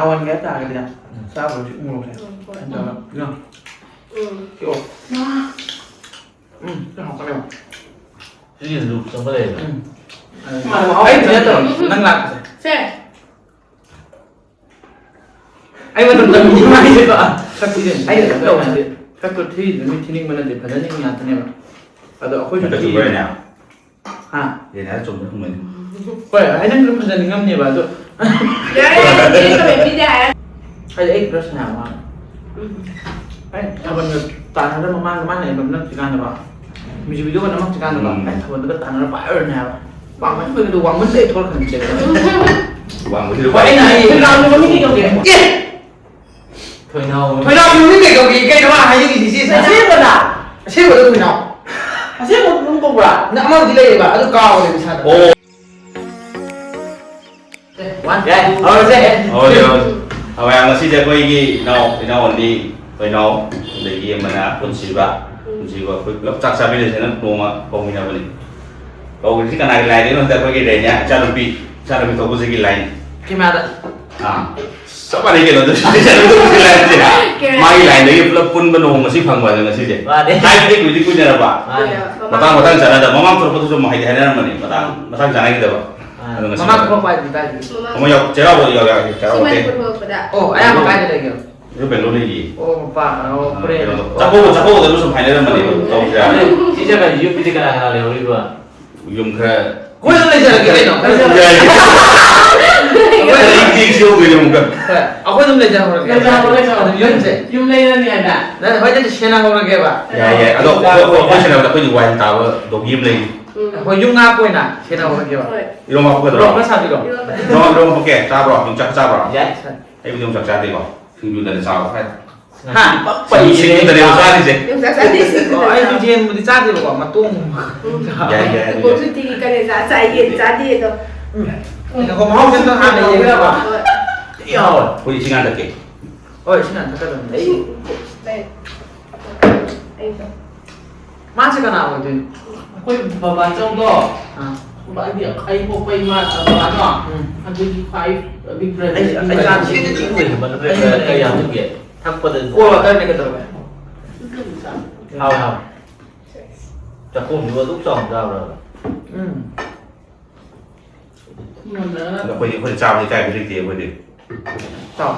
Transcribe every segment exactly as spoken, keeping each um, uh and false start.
ꯍꯥꯎꯍꯟꯒꯦ ꯍꯥꯏꯇꯥꯔꯒꯗꯤꯅꯦ, ꯎꯝ꯫ ꯆꯥꯕ ꯍꯧꯖꯤꯛ ꯎ ꯃꯣꯔꯣꯛꯁꯦ꯫ ꯎꯝ, ꯍꯣꯏ꯫ ꯀꯩꯅꯣ ꯇꯧꯔꯒ, ꯎꯝ꯫ ꯎꯝ, ꯌꯥꯝ ꯍꯥꯎꯈ꯭ꯔꯦꯕ꯫ ꯁꯤꯒꯤ ꯂꯨꯞꯁ ꯑꯃ ꯂꯩꯌꯦꯕ꯫ ꯎꯝ꯫ ꯃꯥꯅꯦ, ꯃꯍꯥꯎ ꯑꯩ ꯂꯩꯇꯦ꯫ ꯅꯠꯇꯕ, ꯅꯪ ꯂꯥꯛꯄꯁꯦ꯫ ꯁꯦ꯫ ꯑꯩ ꯃꯇꯝ ꯇꯝꯕꯤꯕ ꯍꯥꯏꯁꯦꯀꯣ꯫ ꯁꯛ ꯊꯤꯖꯤꯟ-, ꯑꯩꯅ ꯁꯨꯝ ꯇꯧꯕ ꯅꯠꯇꯦ꯫ ꯁꯛꯇꯣ ꯊꯤꯔꯤꯗꯣ ꯃꯤ ꯊꯤꯅꯤꯡꯕ ꯅꯠꯇꯦ, ꯐꯖꯅꯤꯡꯕ ꯉꯥꯛꯇꯅꯦꯕ꯫ ꯑꯗꯣ ꯑꯩꯈꯣꯏꯁꯨ ꯅꯪꯒ ꯊꯤꯔꯤꯗꯣ꯫ ꯆꯨꯝꯕ꯭ꯔꯅꯦ? ꯍꯥ? ꯌꯦꯟ ꯍꯥꯏꯔ ꯆꯨꯝꯅ ꯈꯨꯝꯃꯅꯤ꯫ ꯍꯣꯏ, ꯑꯩ ꯅꯪ ꯑꯗꯨꯝ ꯐꯖꯅꯤꯡꯉꯝꯅꯦꯕ, ꯑꯗꯣ꯫ ꯌꯥꯔꯦ, ꯌꯥꯔꯦ, ꯌꯦꯟ ꯀꯃꯦꯟ ꯄꯤꯗꯦ ꯍꯥꯏꯔ꯫ ꯍꯥꯏꯗꯤ ꯑꯩ crush ꯅꯦ ꯍꯥꯏꯕ ꯃꯥꯅ꯫ ꯎꯝ꯫ ꯑꯩ ꯊꯥꯕꯜꯒ ꯇꯥꯟꯅꯗ ꯃꯃꯥꯡꯗ ꯃꯥꯅ album ꯅꯝꯗ꯭ꯔꯤꯀꯥꯟꯗꯀꯣ, music video ꯒ ꯅꯝꯃꯛꯇ꯭ꯔꯤꯀꯥꯟꯗꯀꯣ, ꯎꯝ꯫ ꯑꯩ ꯊꯥꯕꯜꯗꯒ ꯇꯥꯟꯅꯔ ꯄꯥꯏꯔꯨꯔꯅꯦ ꯍꯥꯏꯕ꯫ ꯄꯥꯝꯃꯟꯕꯒꯤꯗꯣ ꯋꯥꯡꯃꯟꯗꯩ ꯊꯣꯛꯂꯛꯀꯅꯤ ꯆꯦ꯫ ꯋꯥꯡꯕꯁꯤꯗ ꯍꯣꯏ, ꯑꯩꯅ ꯍꯥꯏꯌꯦ, ꯀꯩꯗꯧꯒꯦ? ꯑꯦ! ꯊꯣꯏꯅꯥꯎ꯫ ꯊꯣꯏꯅꯥꯎ ꯃꯃꯤꯡ ꯀꯩ ꯀꯧꯒꯦ? ꯀꯩꯅꯣ ꯃꯥ ꯍꯥꯏꯅꯤꯡꯉꯤꯁꯤ, ꯁꯤꯁꯦ? ꯑꯁꯦꯡꯕꯗ? ꯑꯁꯦꯡꯕꯗ ꯊꯣꯏꯅꯥꯎ꯫ ꯑꯁꯦꯡꯕ ꯑꯗꯨꯝ ꯀꯧꯕ꯭ꯔꯥ? ꯅꯪ ꯑꯃꯕꯨꯗꯤ ꯂꯩꯌꯦꯕ, ꯑꯗꯨ ꯀꯥꯎꯔꯦ ꯏꯁꯥꯗ꯫ ꯑꯣ꯫ ꯑꯦ, one, two, ꯌꯥꯏ, ꯍꯧꯔꯁꯦ꯫ ꯍꯧꯔꯁꯦ, ꯍꯧꯔꯁꯦ꯫ ꯑ, ꯃꯌꯥꯝ, ꯉꯁꯤꯁꯦ ꯑꯩꯈꯣꯏꯒꯤ ꯏꯅꯥꯎ, ꯏꯅꯥꯎ ꯑꯅꯤ, ꯊꯣꯏꯅꯥꯎ, ꯑꯗꯒꯤ ꯑꯃꯅ ꯄꯨꯟꯁꯤꯕ, ꯎꯝ꯫ ꯄꯨꯟꯁꯤꯕ ꯑꯩꯈꯣꯏ ꯄꯨꯂꯞ ꯆꯥꯛ ꯆꯥꯃꯤꯟꯅꯁꯦꯅ ꯅꯣꯡꯃ ꯀꯧꯃꯤꯟꯅꯕꯅꯤ꯫ ꯀꯧꯔꯤꯁꯤ ꯀꯅꯥꯒꯤ ꯂꯥꯏꯟꯗꯒꯤꯅꯣ ꯍꯥꯏꯕꯗ ꯑꯩꯈꯣꯏꯒꯤ ꯔꯦꯅꯤꯌꯥ ꯏꯆꯥꯅꯨꯄꯤ, ꯏꯆꯥꯅꯨꯄꯤ ꯊꯣꯛꯄꯁꯤꯒꯤ ꯂꯥꯏꯟ꯫ ꯀꯦꯃꯦꯔꯥꯗ꯫ ꯑꯥ꯫ ꯆꯞ ꯃꯥꯟꯅꯩ ꯀꯩꯅꯣ, ꯑꯗꯨ ꯏꯆꯥꯅꯨꯄꯤ ꯊꯣꯛꯄꯁꯤꯒꯤ ꯂꯥꯏꯟꯁꯦ꯫ ꯀꯦꯃꯦꯔꯥ꯫ ꯃꯥꯒꯤ ꯂꯥꯏꯟꯗꯒꯤ ꯄꯨꯂꯞ ꯄꯨꯟꯕ ꯅꯣꯡꯃ ꯉꯁꯤ ꯐꯪꯕ ꯑꯗꯨ ꯉꯁꯤꯁꯦ꯫ ꯃꯥꯅꯦ꯫ ꯍꯥꯏꯕꯗꯤ ꯀꯨꯏꯗꯤ ꯀꯨꯏꯅꯔꯕ꯫ ꯃꯥꯅꯦ꯫ ꯃꯇꯥꯡ ꯃꯇꯥꯡ ꯆꯥꯅꯗꯕ꯫ ꯃꯃꯥꯡ ꯊꯣꯛꯂꯛꯄꯗꯁꯨ ꯑꯃꯨꯛ ꯍꯥꯏꯗꯤ ꯍꯥꯏꯅꯔꯝꯕꯅꯤ꯫ ꯃꯇꯥꯡ ꯃꯇꯥꯡ ꯆꯥꯅꯈꯤꯗꯕ꯫ ꯑꯥ꯫ ꯑꯗꯨ ꯉꯁꯤ ꯃꯃꯥꯡ ꯊꯣꯛꯂꯛꯄ ꯍꯥꯏꯗꯤ ꯀꯥꯏꯗꯒꯤ? ꯑꯃ ꯌꯥꯎ-, ꯆꯩꯔꯥꯎꯕ ꯌꯥꯎ-, ꯌꯥꯎ-, ꯆꯩꯔꯥꯎꯕ ꯁꯤꯃꯟ ꯅꯠꯇꯦ꯫ ꯄꯨꯊꯣꯛꯄꯗ꯫ ꯑꯣ, ꯑꯌꯥꯝꯕ ꯀꯥꯏꯗ ꯂꯩꯒꯦ? ꯑꯗꯨ ꯕꯦꯡꯒ꯭ꯂꯣꯔ ꯂꯩꯔꯤ꯫ ꯑꯣ, ꯃꯄꯥ, ꯑꯣ, ꯑꯥ, ꯐ꯭ꯔꯦꯟ꯫ ꯀꯩꯅꯣꯗꯣ꯫ ꯆꯥꯛꯀꯧꯕ, ꯆꯥꯛꯀꯧꯕꯗ ꯑꯗꯨ ꯁꯨꯝ ꯍꯥꯏꯅꯔꯝꯕꯅꯦ, ꯎꯝ꯫ ꯇꯧꯁꯤꯔꯥ? ꯑꯗꯨ ꯁꯤ ꯆꯠꯈ꯭ꯔꯗꯤ ꯌꯨꯝꯗꯗꯤ ꯀꯅꯥ ꯀꯅꯥ ꯂꯩꯍꯧꯔꯤꯕ? ꯌꯨꯝ ꯈꯔ ꯑꯩꯈꯣꯏ ꯑꯗꯨꯝ ꯂꯩꯖꯔꯒꯦ ꯀꯩꯅꯣ꯫ ꯌꯥꯏ꯫ ꯑꯩꯈꯣꯏ ꯑꯗꯨꯝ ꯏꯪ ꯆꯤꯛ ꯆꯤꯛꯍꯧꯗꯣꯏꯅꯦ ꯑꯃꯨꯛꯀ꯫ ꯍꯣꯏ, ꯑꯩꯈꯣꯏ ꯑꯗꯨꯝ ꯂꯩꯖꯍꯧꯔꯒꯦ꯫ ꯂꯩꯖꯍꯧꯔꯣ, ꯂꯩꯖꯍꯧꯔꯣ꯫ ꯑꯗꯨꯝ ꯌꯨꯝꯁꯦ꯫ ꯌꯨꯝ ꯂꯩꯔꯅꯤ ꯍꯥꯏꯕ? ꯅꯪ ꯍꯣꯏ, ꯅꯠꯇꯦ, ꯁꯦꯟꯅꯍꯧꯔꯒꯦꯕ꯫ ꯌꯥꯏ, ꯌꯥꯏ꯫ ꯑꯗꯣ ꯑꯩꯈꯣꯏ, ꯑꯩꯈꯣꯏ, ꯑꯩꯈꯣꯏ ꯁꯦꯟꯅꯕꯗ ꯑꯩꯈꯣꯏꯗꯤ ꯋꯥꯏꯜ ꯇꯥꯕ ꯗꯣꯒꯤ ꯑꯃ ꯂꯩꯔꯤ꯫ ꯎꯝ꯫ ꯑꯩꯈꯣꯏ ꯌꯨꯝ ꯉꯥꯛꯄ ꯑꯣꯏꯅ ꯁꯦꯟꯅꯍꯧꯔꯒꯦꯕ꯫ ꯍꯣꯏ꯫ ꯏꯔꯣꯝꯕ ꯍꯥꯞꯄꯛꯀꯗ꯭ꯔꯣ? ꯏꯔꯣꯝꯕ ꯁꯥꯕꯤꯔꯣ꯫ ꯏꯔꯣꯝꯕ꯫ ꯏꯔꯣꯝꯕ ꯍꯥꯞꯄꯛꯀꯦ꯫ ꯆꯥꯕ꯭ꯔꯣ? ꯌꯣꯡꯆꯥꯛ ꯆꯥꯕ꯭ꯔꯣ? ꯌꯥꯏ꯫ ꯑꯩꯕꯨꯗꯤ ꯌꯣꯡꯆꯥꯛ ꯆꯥꯗꯦꯀꯣ꯫ ꯁꯤꯡꯖꯨꯗꯅꯦ ꯆꯥꯕ꯫ ꯍꯥ? ꯁꯤꯡꯖꯨ, ꯁꯤꯡꯖꯨꯗꯅꯦꯕ ꯆꯥꯔꯤꯁꯦ꯫ ꯌꯣꯡꯆꯥꯛ ꯆꯥꯗꯦ, ꯁꯤꯡꯖꯨ ꯑꯣ, ꯑꯩꯁꯨ ꯆꯥꯗꯦ꯫ ꯌꯦꯟꯕꯨꯗꯤ ꯆꯥꯗꯦꯕꯀꯣ, ꯃꯇꯣꯡꯒꯨꯝꯕ꯫ ꯎꯝ꯫ ꯌꯥꯏ, ꯌꯥꯏ, ꯑꯗꯨ ꯌꯥꯏ꯫ ꯀꯣꯛꯁꯨꯇꯤꯒꯤ ꯀꯂꯦꯖꯥ ꯆꯥꯏ, ꯌꯦꯟ ꯆꯥꯗꯦ ꯑꯗꯣ꯫ ꯎꯝ꯫ ꯉꯥꯏꯈꯣ, ꯃꯍꯥꯎꯁꯦ ꯑꯝꯇ ꯍꯥꯟꯅ ꯌꯦꯡꯒꯦꯕ꯫ ꯍꯣꯏ꯫ ꯌꯥꯎꯋꯦ꯫ ꯑꯩꯈꯣꯏ ꯏꯁꯤꯡ ꯍꯥꯟꯅ ꯊꯛꯀꯦ꯫ ꯍꯣꯏ, ꯏꯁꯤꯡ ꯍꯥꯟꯅ ꯊꯛꯀꯗꯕꯅꯦ꯫ ꯏꯁꯤꯡ ꯂꯩ꯫ ꯑꯩꯗꯣ꯫ ꯃꯥꯁꯦ ꯀꯅꯥ ꯑꯣꯏꯗꯣꯏꯅꯣ? ꯑꯩꯈꯣꯏ ꯕꯕꯥꯆꯧꯗꯣ꯫ ꯑꯥ꯫ ꯑꯩꯗꯤ ꯑꯩ ꯄꯣꯛꯄ ꯏꯃꯥ ꯕꯕꯥꯗꯣ ꯎꯝ꯫ ꯑꯗꯨꯒꯤ ꯈ꯭ꯋꯥꯏ big brother ꯑꯩ, ꯑꯩ ꯆꯥꯗ꯭ꯔꯤ꯫ ꯁꯤꯗꯤ ꯊꯤꯛ ꯑꯣꯏꯌꯦ, ꯃꯅꯨꯡꯗ ꯑꯩ ꯀꯌꯥ ꯍꯥꯞꯀꯦ? ꯊꯛꯄꯗ cold water ꯅꯦ ꯀꯩꯗꯧꯔꯒꯦ? ꯍꯥꯎꯋꯦ, ꯍꯥꯎꯋꯦ꯫ ꯆꯥꯛꯈꯣꯝꯁꯤꯕꯨ ꯑꯗꯨꯛ ꯆꯥꯎꯅ ꯆꯥꯕ꯭ꯔꯕ? ꯎꯝ꯫ ꯑꯗꯣ ꯑꯩꯈꯣꯏꯗꯤ, ꯑꯩꯈꯣꯏꯗꯤ ꯆꯥꯕꯗꯤ ꯀꯥꯏꯕ ꯂꯩꯇꯦ ꯑꯩꯈꯣꯏꯗꯤ꯫ ꯆꯥꯎ꯫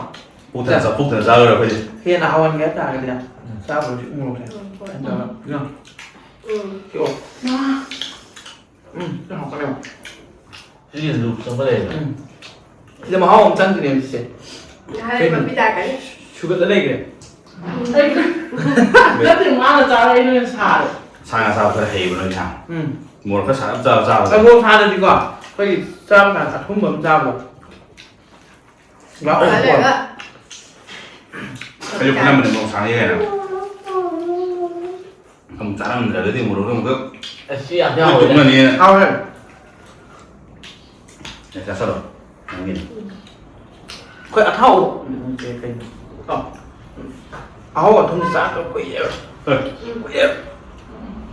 ꯄꯨꯛ ꯊꯟꯅ ꯆꯥ-, ꯄꯨꯛ ꯊꯟꯅ ꯆꯥꯔꯣꯏ ꯑꯩꯈꯣꯏꯗꯤ꯫ ꯍꯦꯟꯅ ꯍꯥꯎꯍꯟꯒꯦ ꯍꯥꯏꯇꯥꯔꯒꯗꯤ ꯎꯝ꯫ ꯆꯥꯕ ꯍꯧꯖꯤꯛ ꯎ ꯃꯣꯔꯣꯛꯁꯦ꯫ ꯎꯝ, ꯍꯣꯏ꯫ ꯀꯩꯅꯣ ꯇꯧꯔꯒ, ꯎꯝ꯫ ꯎꯝ꯫ ꯎꯝ, ꯁꯤ ꯍꯥꯎꯔꯛꯀꯅꯦꯕ꯫ ꯁꯤꯒꯤ loops ꯑꯃ ꯂꯩꯌꯦꯕ꯫ ꯎꯝ꯫ ꯁꯤꯗ ꯃꯍꯥꯎ ꯑꯃ ꯆꯪꯗꯣꯏꯅꯦꯕ ꯁꯤꯁꯦ꯫ ꯉꯥꯏꯍꯥꯛ ꯂꯩꯔ ꯃꯄꯤ ꯇꯥꯔꯛꯀꯅꯤ꯫ ꯁꯨꯒꯠꯂ ꯂꯩꯈ꯭ꯔꯦ꯫ ꯎꯝ꯫ ꯅꯠꯇꯦ, ꯃꯥꯅ ꯆꯥꯔ ꯑꯩꯅ ꯑꯣꯏꯅ ꯁꯥꯔꯦ꯫ ꯁꯥ ꯉꯥ ꯆꯥꯕ ꯈꯔ ꯍꯩꯕ ꯅꯣꯏ ꯁꯥ꯫ ꯎꯝ꯫ ꯃꯣꯔꯣꯛ ꯈꯔ ꯁꯥꯔꯞ ꯆꯥꯕ ꯆꯥꯕꯗꯣ꯫ ꯑꯗꯣ ꯁꯥꯗꯗꯤꯀꯣ, ꯑꯩꯈꯣꯏꯒꯤ ꯆꯥꯕ ꯀꯥꯟꯗ ꯑꯊꯨꯝꯕ ꯑꯃ ꯆꯥꯕꯗꯣ꯫ ꯋꯥꯎ꯫ ꯈꯜꯂꯒ꯫ ꯑꯩꯁꯨ ꯈꯜꯂꯝꯕꯅꯦ ꯃꯣꯔꯣꯛ ꯁꯥꯅꯤ ꯀꯥꯏꯅ꯫ ꯑꯃꯨꯛ ꯆꯥꯔꯝꯗ꯭ꯔꯒꯗꯤ ꯃꯣꯔꯣꯛꯇꯣ ꯑꯃꯨꯛꯀ ꯑꯁ, ꯁꯤ ꯌꯥꯝ ꯂꯣꯏ ꯌꯥꯎꯋꯦ꯫ ꯇꯨꯞꯅꯅꯤꯅ꯫ ꯍꯥꯎꯋꯦ꯫ ꯌꯥ, ꯆꯥꯁꯜꯂꯣ꯫ ꯅꯪꯒꯤꯅꯤ꯫ ꯑꯩꯈꯣꯏ ꯑꯊꯥꯎ, ꯎꯝ, ꯀꯩ, ꯀꯩꯅꯣ? ꯑꯣ꯫ ꯑꯍꯥꯎ ꯑꯊꯨꯝ ꯆꯥꯗꯕ ꯀꯨꯏꯔꯦꯕ꯫ ꯍꯣꯏ꯫ ꯀꯨꯏꯔꯦꯕ꯫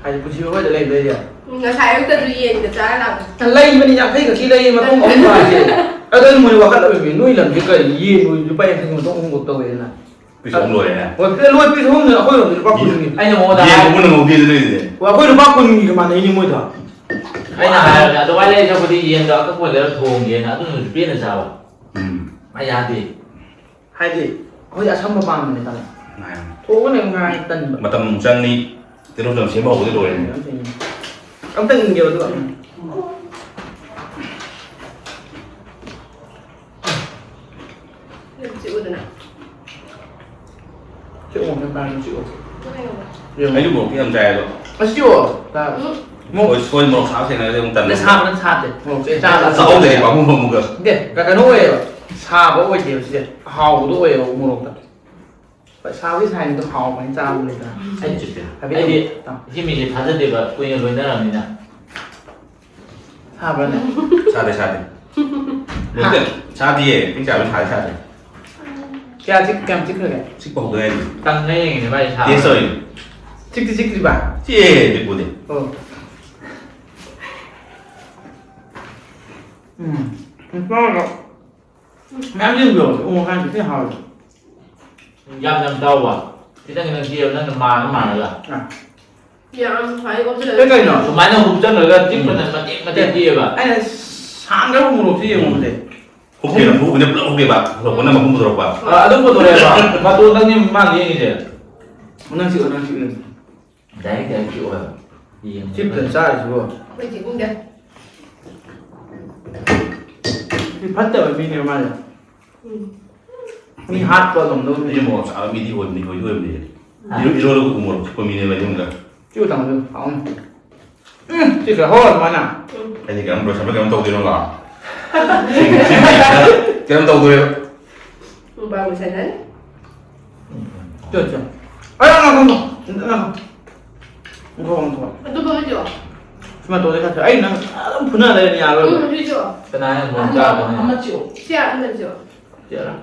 ꯍꯥꯏꯗꯤ ꯄꯨꯟꯁꯤ ꯑꯩꯈꯣꯏꯗ ꯂꯩꯕ ꯂꯩꯌꯦ꯫ ꯎꯝ, ꯉꯁꯥꯏ ꯑꯌꯨꯛꯇꯁꯨ ꯌꯦꯟꯒ ꯆꯥꯔ ꯂꯥꯛꯄꯅꯦ꯫ ꯂꯩꯕꯅꯤ ꯌꯥꯡꯈꯩ ꯈꯛꯀꯤ ꯂꯩꯌꯦ ꯃꯇꯨꯡ ꯑꯍꯨꯝ ꯐꯥꯔꯁꯦ꯫ ꯑꯗꯣ ꯑꯩ ꯃꯣꯏ ꯋꯥꯈꯜ ꯑꯣꯏꯕꯅꯤ, ꯅꯣꯏ ꯂꯝꯁꯦ ꯀꯔꯤ ꯌꯦꯟ ꯂꯣꯏ ꯂꯨꯄꯥ ꯌꯥꯡꯈꯩ ꯃꯇꯨꯡ ꯑꯍꯨꯝ ꯈꯛ ꯇꯧꯋꯦꯅ꯫ ꯄꯤꯁ ꯑꯍꯨꯝ ꯂꯣꯏꯔꯦꯅꯦ꯫ ꯍꯣꯏ, ꯄꯤꯁ ꯂꯣꯏ, ꯄꯤꯁ ꯑꯍꯨꯝꯅ ꯑꯩꯈꯣꯏꯔꯣꯝꯗꯗꯤ ꯂꯨꯄꯥ ꯀꯨꯟꯒꯤ꯫ ꯑꯩꯅ ꯃꯉꯣꯟꯗ ꯌꯦꯟ ꯍꯥꯏ-, ꯊꯣꯡꯕ ꯅꯪꯍꯧꯗꯦ ꯑꯗꯨ ꯂꯩꯔꯤꯁꯦ꯫ ꯍꯣꯏ, ꯑꯩꯈꯣꯏ ꯂꯨꯄꯥ ꯀꯨꯟꯒꯤꯒ ꯃꯥꯟꯅꯩꯅꯦ ꯃꯣꯏꯗ꯫ ꯑꯩꯅ ꯍꯥꯏꯔꯒ ꯑꯗꯨꯃꯥꯏꯅ ꯂꯩꯔ ꯆꯠꯄꯗꯤ ꯌꯦꯟꯗꯣ ꯑꯀꯛꯄ ꯂꯩꯔ ꯊꯣꯡꯒꯦꯅ ꯑꯗꯨꯅꯁꯨ ꯄꯦꯟꯅ ꯆꯥꯕ꯫ ꯎꯝ꯫ ꯃꯥ ꯌꯥꯗꯦ꯫ ꯍꯥꯏꯗꯤ ꯑꯩꯈꯣꯏꯗꯤ ꯑꯁꯝꯕ ꯄꯥꯝꯕꯅꯦ ꯇꯥꯃꯣ꯫ ꯉꯥꯏ꯫ ꯊꯣꯡꯕꯅ ꯉꯥꯏ ꯇꯟꯕ꯫ ꯃꯇꯝ ꯑꯃꯨꯛ ꯆꯪꯅꯤ꯫ ꯇꯤꯜꯍꯧ ꯆꯅꯝ ꯁꯦꯝꯕ ꯍꯧꯕꯗꯤ ꯂꯣꯏꯔꯦꯅꯦ꯫ ꯑꯝꯇ ꯏꯟꯒꯦꯕ ꯑꯗꯨꯒ꯫ ꯆꯤꯛꯎꯗꯅ꯫ ꯆꯤꯛꯑꯣ, ꯅꯪ ꯄꯥꯏꯔꯒ ꯆꯤꯛꯑꯣ꯫ ꯌꯦꯡꯉꯣ꯫ ꯑꯩꯁꯨ ꯃꯣꯔꯣꯛꯇꯤ ꯌꯥꯝ ꯆꯥꯏ ꯑꯗꯣ꯫ ꯑꯁ, ꯆꯤꯛꯑꯣ꯫ ꯎꯝ꯫ ꯃꯣꯔꯣꯛ ꯁꯣꯏ, ꯁꯣꯏ ꯃꯣꯔꯣꯛ ꯁꯥꯕ ꯊꯦꯡꯅꯔꯗꯤ ꯑꯃꯨꯛ ꯇꯟꯕ꯫ ꯁꯥꯕꯅ ꯁꯥꯗꯦ꯫ ꯃꯣꯔꯣꯛꯁꯦ ꯆꯥꯕ ꯆꯥꯍꯧꯗ꯭ꯔꯗꯤ ꯄꯥꯝꯃꯨꯕ ꯑꯃꯨꯛꯀ꯫ ꯅꯠꯇꯦ, ꯀꯩꯅꯣ ꯑꯣꯏꯌꯦꯕ꯫ ꯁꯥꯕ ꯑꯣꯏꯗꯦꯕ ꯁꯤꯁꯦ꯫ ꯍꯥꯎꯕꯗꯣ ꯑꯣꯏꯌꯦꯕ ꯃꯣꯔꯣꯛꯇ꯫ ꯍꯣꯏ, ꯁꯥꯕꯒꯤ ꯁꯥꯏꯟꯗꯣ ꯍꯥꯎꯕꯅꯤ ꯆꯥꯕ ꯂꯩꯗꯅ꯫ ꯑꯩ ꯆꯤꯛꯇꯦ꯫ ꯍꯥꯏꯐꯦꯠ ꯑꯩꯗꯤ ꯌꯦꯡꯉꯣ꯫ ꯏꯆꯦ ꯃꯤꯁꯦ ꯊꯥꯖꯗꯦꯕ, ꯀꯨꯏꯅ ꯂꯣꯏꯅꯔꯕꯅꯤꯅ꯫ ꯁꯥꯕ꯭ꯔꯅꯦ? ꯁꯥꯗꯦ, ꯁꯥꯗꯦ꯫ ꯍꯥ? ꯂꯣꯏꯅ ꯁꯥꯗꯤꯌꯦ, ꯄꯤꯛ ꯆꯥꯕ ꯁꯥꯗꯦ, ꯁꯥꯗꯦ꯫ ꯀꯌꯥ ꯆꯤꯛ-, ꯀꯌꯥꯝ ꯆꯤꯛꯈ꯭ꯔꯒꯦ? ꯆꯤꯛꯄ ꯍꯧꯗ ꯉꯥꯏꯔꯤ꯫ ꯇꯪꯉ ꯌꯦꯡꯉꯤꯅꯦ ꯃꯥꯏ ꯁꯥꯕ꯫ ꯇꯦꯁ ꯇꯧꯔꯤꯅꯦ꯫ ꯆꯤꯛꯇꯤ ꯆꯤꯛꯇ꯭ꯔꯤꯕ? ꯆꯤꯛꯑꯦ, ꯆꯤꯛꯄꯨꯗꯤ꯫ ꯑꯣ꯫ ꯎꯝ꯫ ꯎꯝ, ꯆꯥꯔꯒ ꯃꯌꯥꯝ ꯌꯦꯡꯕꯤꯌꯣ꯫ ꯎ ꯍꯥꯏꯅ ꯊꯤ ꯍꯥꯎꯋꯦ꯫ ꯌꯥꯝ ꯌꯥꯝ ꯆꯥꯎꯕ꯫ ꯈꯤꯇꯪ ꯈꯤꯇꯪ ꯆꯤꯛꯑꯦꯕ ꯅꯪꯅ ꯃꯥꯅ ꯃꯥꯅꯒ꯫ ꯑꯥ꯫ ꯌꯥꯝ ꯁꯨꯃꯥꯏꯅ ꯑꯣꯟꯁꯤꯜꯂꯒ ꯀꯩ ꯀꯩꯅꯣ? ꯁꯨꯃꯥꯏꯅ ꯍꯨꯞꯆꯜꯂꯒ ꯆꯤꯛꯄꯅ ꯃꯇꯦꯛ ꯃꯇꯦꯛ ꯆꯤꯛꯑꯦꯕ꯫ ꯑꯩꯅ ꯁꯥꯡꯗꯕ ꯃꯣꯔꯣꯛꯁꯦ ꯌꯦꯡꯉꯣ ꯍꯧꯖꯤꯛ꯫ ꯍꯨꯞꯄꯦꯕ, ꯍꯨꯞꯄꯅ ꯄꯨꯂꯞ ꯍꯨꯞꯄꯦꯕ꯫ ꯍꯨꯞꯄꯅ ꯃꯈꯨꯝ ꯄꯨꯊꯣꯔꯛꯄ꯫ ꯑ, ꯑꯗꯨꯝ ꯄꯨꯊꯣꯔꯛꯑꯦꯕ꯫ ꯃꯇꯣꯟꯗꯪꯅꯦ ꯃꯥꯅ ꯌꯦꯡꯉꯤꯁꯦ꯫ ꯅꯪ ꯆꯤꯛꯑꯣ, ꯅꯪ ꯆꯤꯛꯑꯣ꯫ ꯗꯥꯏꯔꯦꯛ ꯗꯥꯏꯔꯦꯛ ꯆꯤꯛꯑꯣ ꯍꯥꯏꯕ꯫ ꯌꯦꯡꯉꯣ꯫ ꯆꯤꯞꯇ ꯆꯥꯔꯤꯁꯤꯕꯣ꯫ ꯑꯩꯈꯣꯏ ꯆꯤꯛꯅꯤꯡꯗꯦ꯫ ꯃꯤ ꯐꯠꯇꯕ ꯃꯤꯅꯦꯕ ꯃꯥꯁꯦ꯫ ꯎꯝ꯫ ꯃꯤ ꯍꯥꯠꯄ ꯉꯝꯗꯕ ꯃꯤ꯫ ꯑꯩꯁꯦ ꯃꯣꯔꯣꯛ ꯆꯥꯕ ꯃꯤꯗꯤ ꯑꯣꯏꯕꯅꯤ, ꯑꯣꯏꯗꯤ ꯑꯣꯏꯕꯅꯤ꯫ ꯏꯔꯣ-, ꯏꯔꯣꯜꯂꯒ ꯎ ꯃꯣꯔꯣꯛ ꯆꯤꯛꯄ ꯃꯤꯅꯦꯕ ꯑꯩꯁꯦ ꯑꯃꯨꯛꯀ꯫ ꯆꯤꯛꯎ ꯇꯥꯃꯣ, ꯆꯤꯛꯎ, ꯍꯥꯎꯅꯤ꯫ ꯎꯝ, ꯆꯤꯛꯈ꯭ꯔꯦ, ꯍꯣ, ꯑꯗꯨꯃꯥꯏꯅ꯫ ꯎꯝ꯫ ꯑꯩꯗꯤ ꯀꯩꯅꯣꯝ ꯂꯣꯏꯁꯟꯕ ꯀꯩꯅꯣꯝ ꯇꯧꯗꯣꯏꯅꯣ ꯂꯥꯛꯑꯣ꯫ ꯁꯤꯡ-, ꯁꯤꯡ-, ꯀꯩꯅꯣꯝ ꯇꯧꯗꯣꯏꯕ꯫ ꯃꯨꯛꯕꯥꯡ ꯂꯣꯏꯁꯟꯅꯅꯤ꯫ ꯆꯣ, ꯆꯣ꯫ ꯑꯩ ꯉꯥꯏꯈꯣ, ꯉꯥꯏꯈꯣ꯫ ꯉꯥꯏꯈꯣ, ꯉꯥꯏꯈꯣ꯫ ꯑꯗꯨ ꯐꯥꯎ ꯆꯣ꯫ ꯁꯨꯃꯥꯏꯅ ꯇꯧꯗꯣꯏ ꯅꯠꯇ꯭ꯔꯣ? ꯑꯩ ꯅꯪ ꯑꯗꯨꯝ ꯐꯨꯅ ꯂꯩꯔꯅꯤ ꯌꯥꯔꯣꯏꯕ꯫ ꯎꯝ, ꯍꯧꯖꯤꯛ ꯆꯣ꯫ ꯀꯅꯥꯅ ꯅꯣꯡ ꯑꯃ, ꯆꯥꯕꯅꯦ? ꯑꯃ ꯆꯣ꯫ ꯁꯤ ꯑꯍꯟꯗ ꯆꯣ꯫ ꯆꯦꯔꯥ?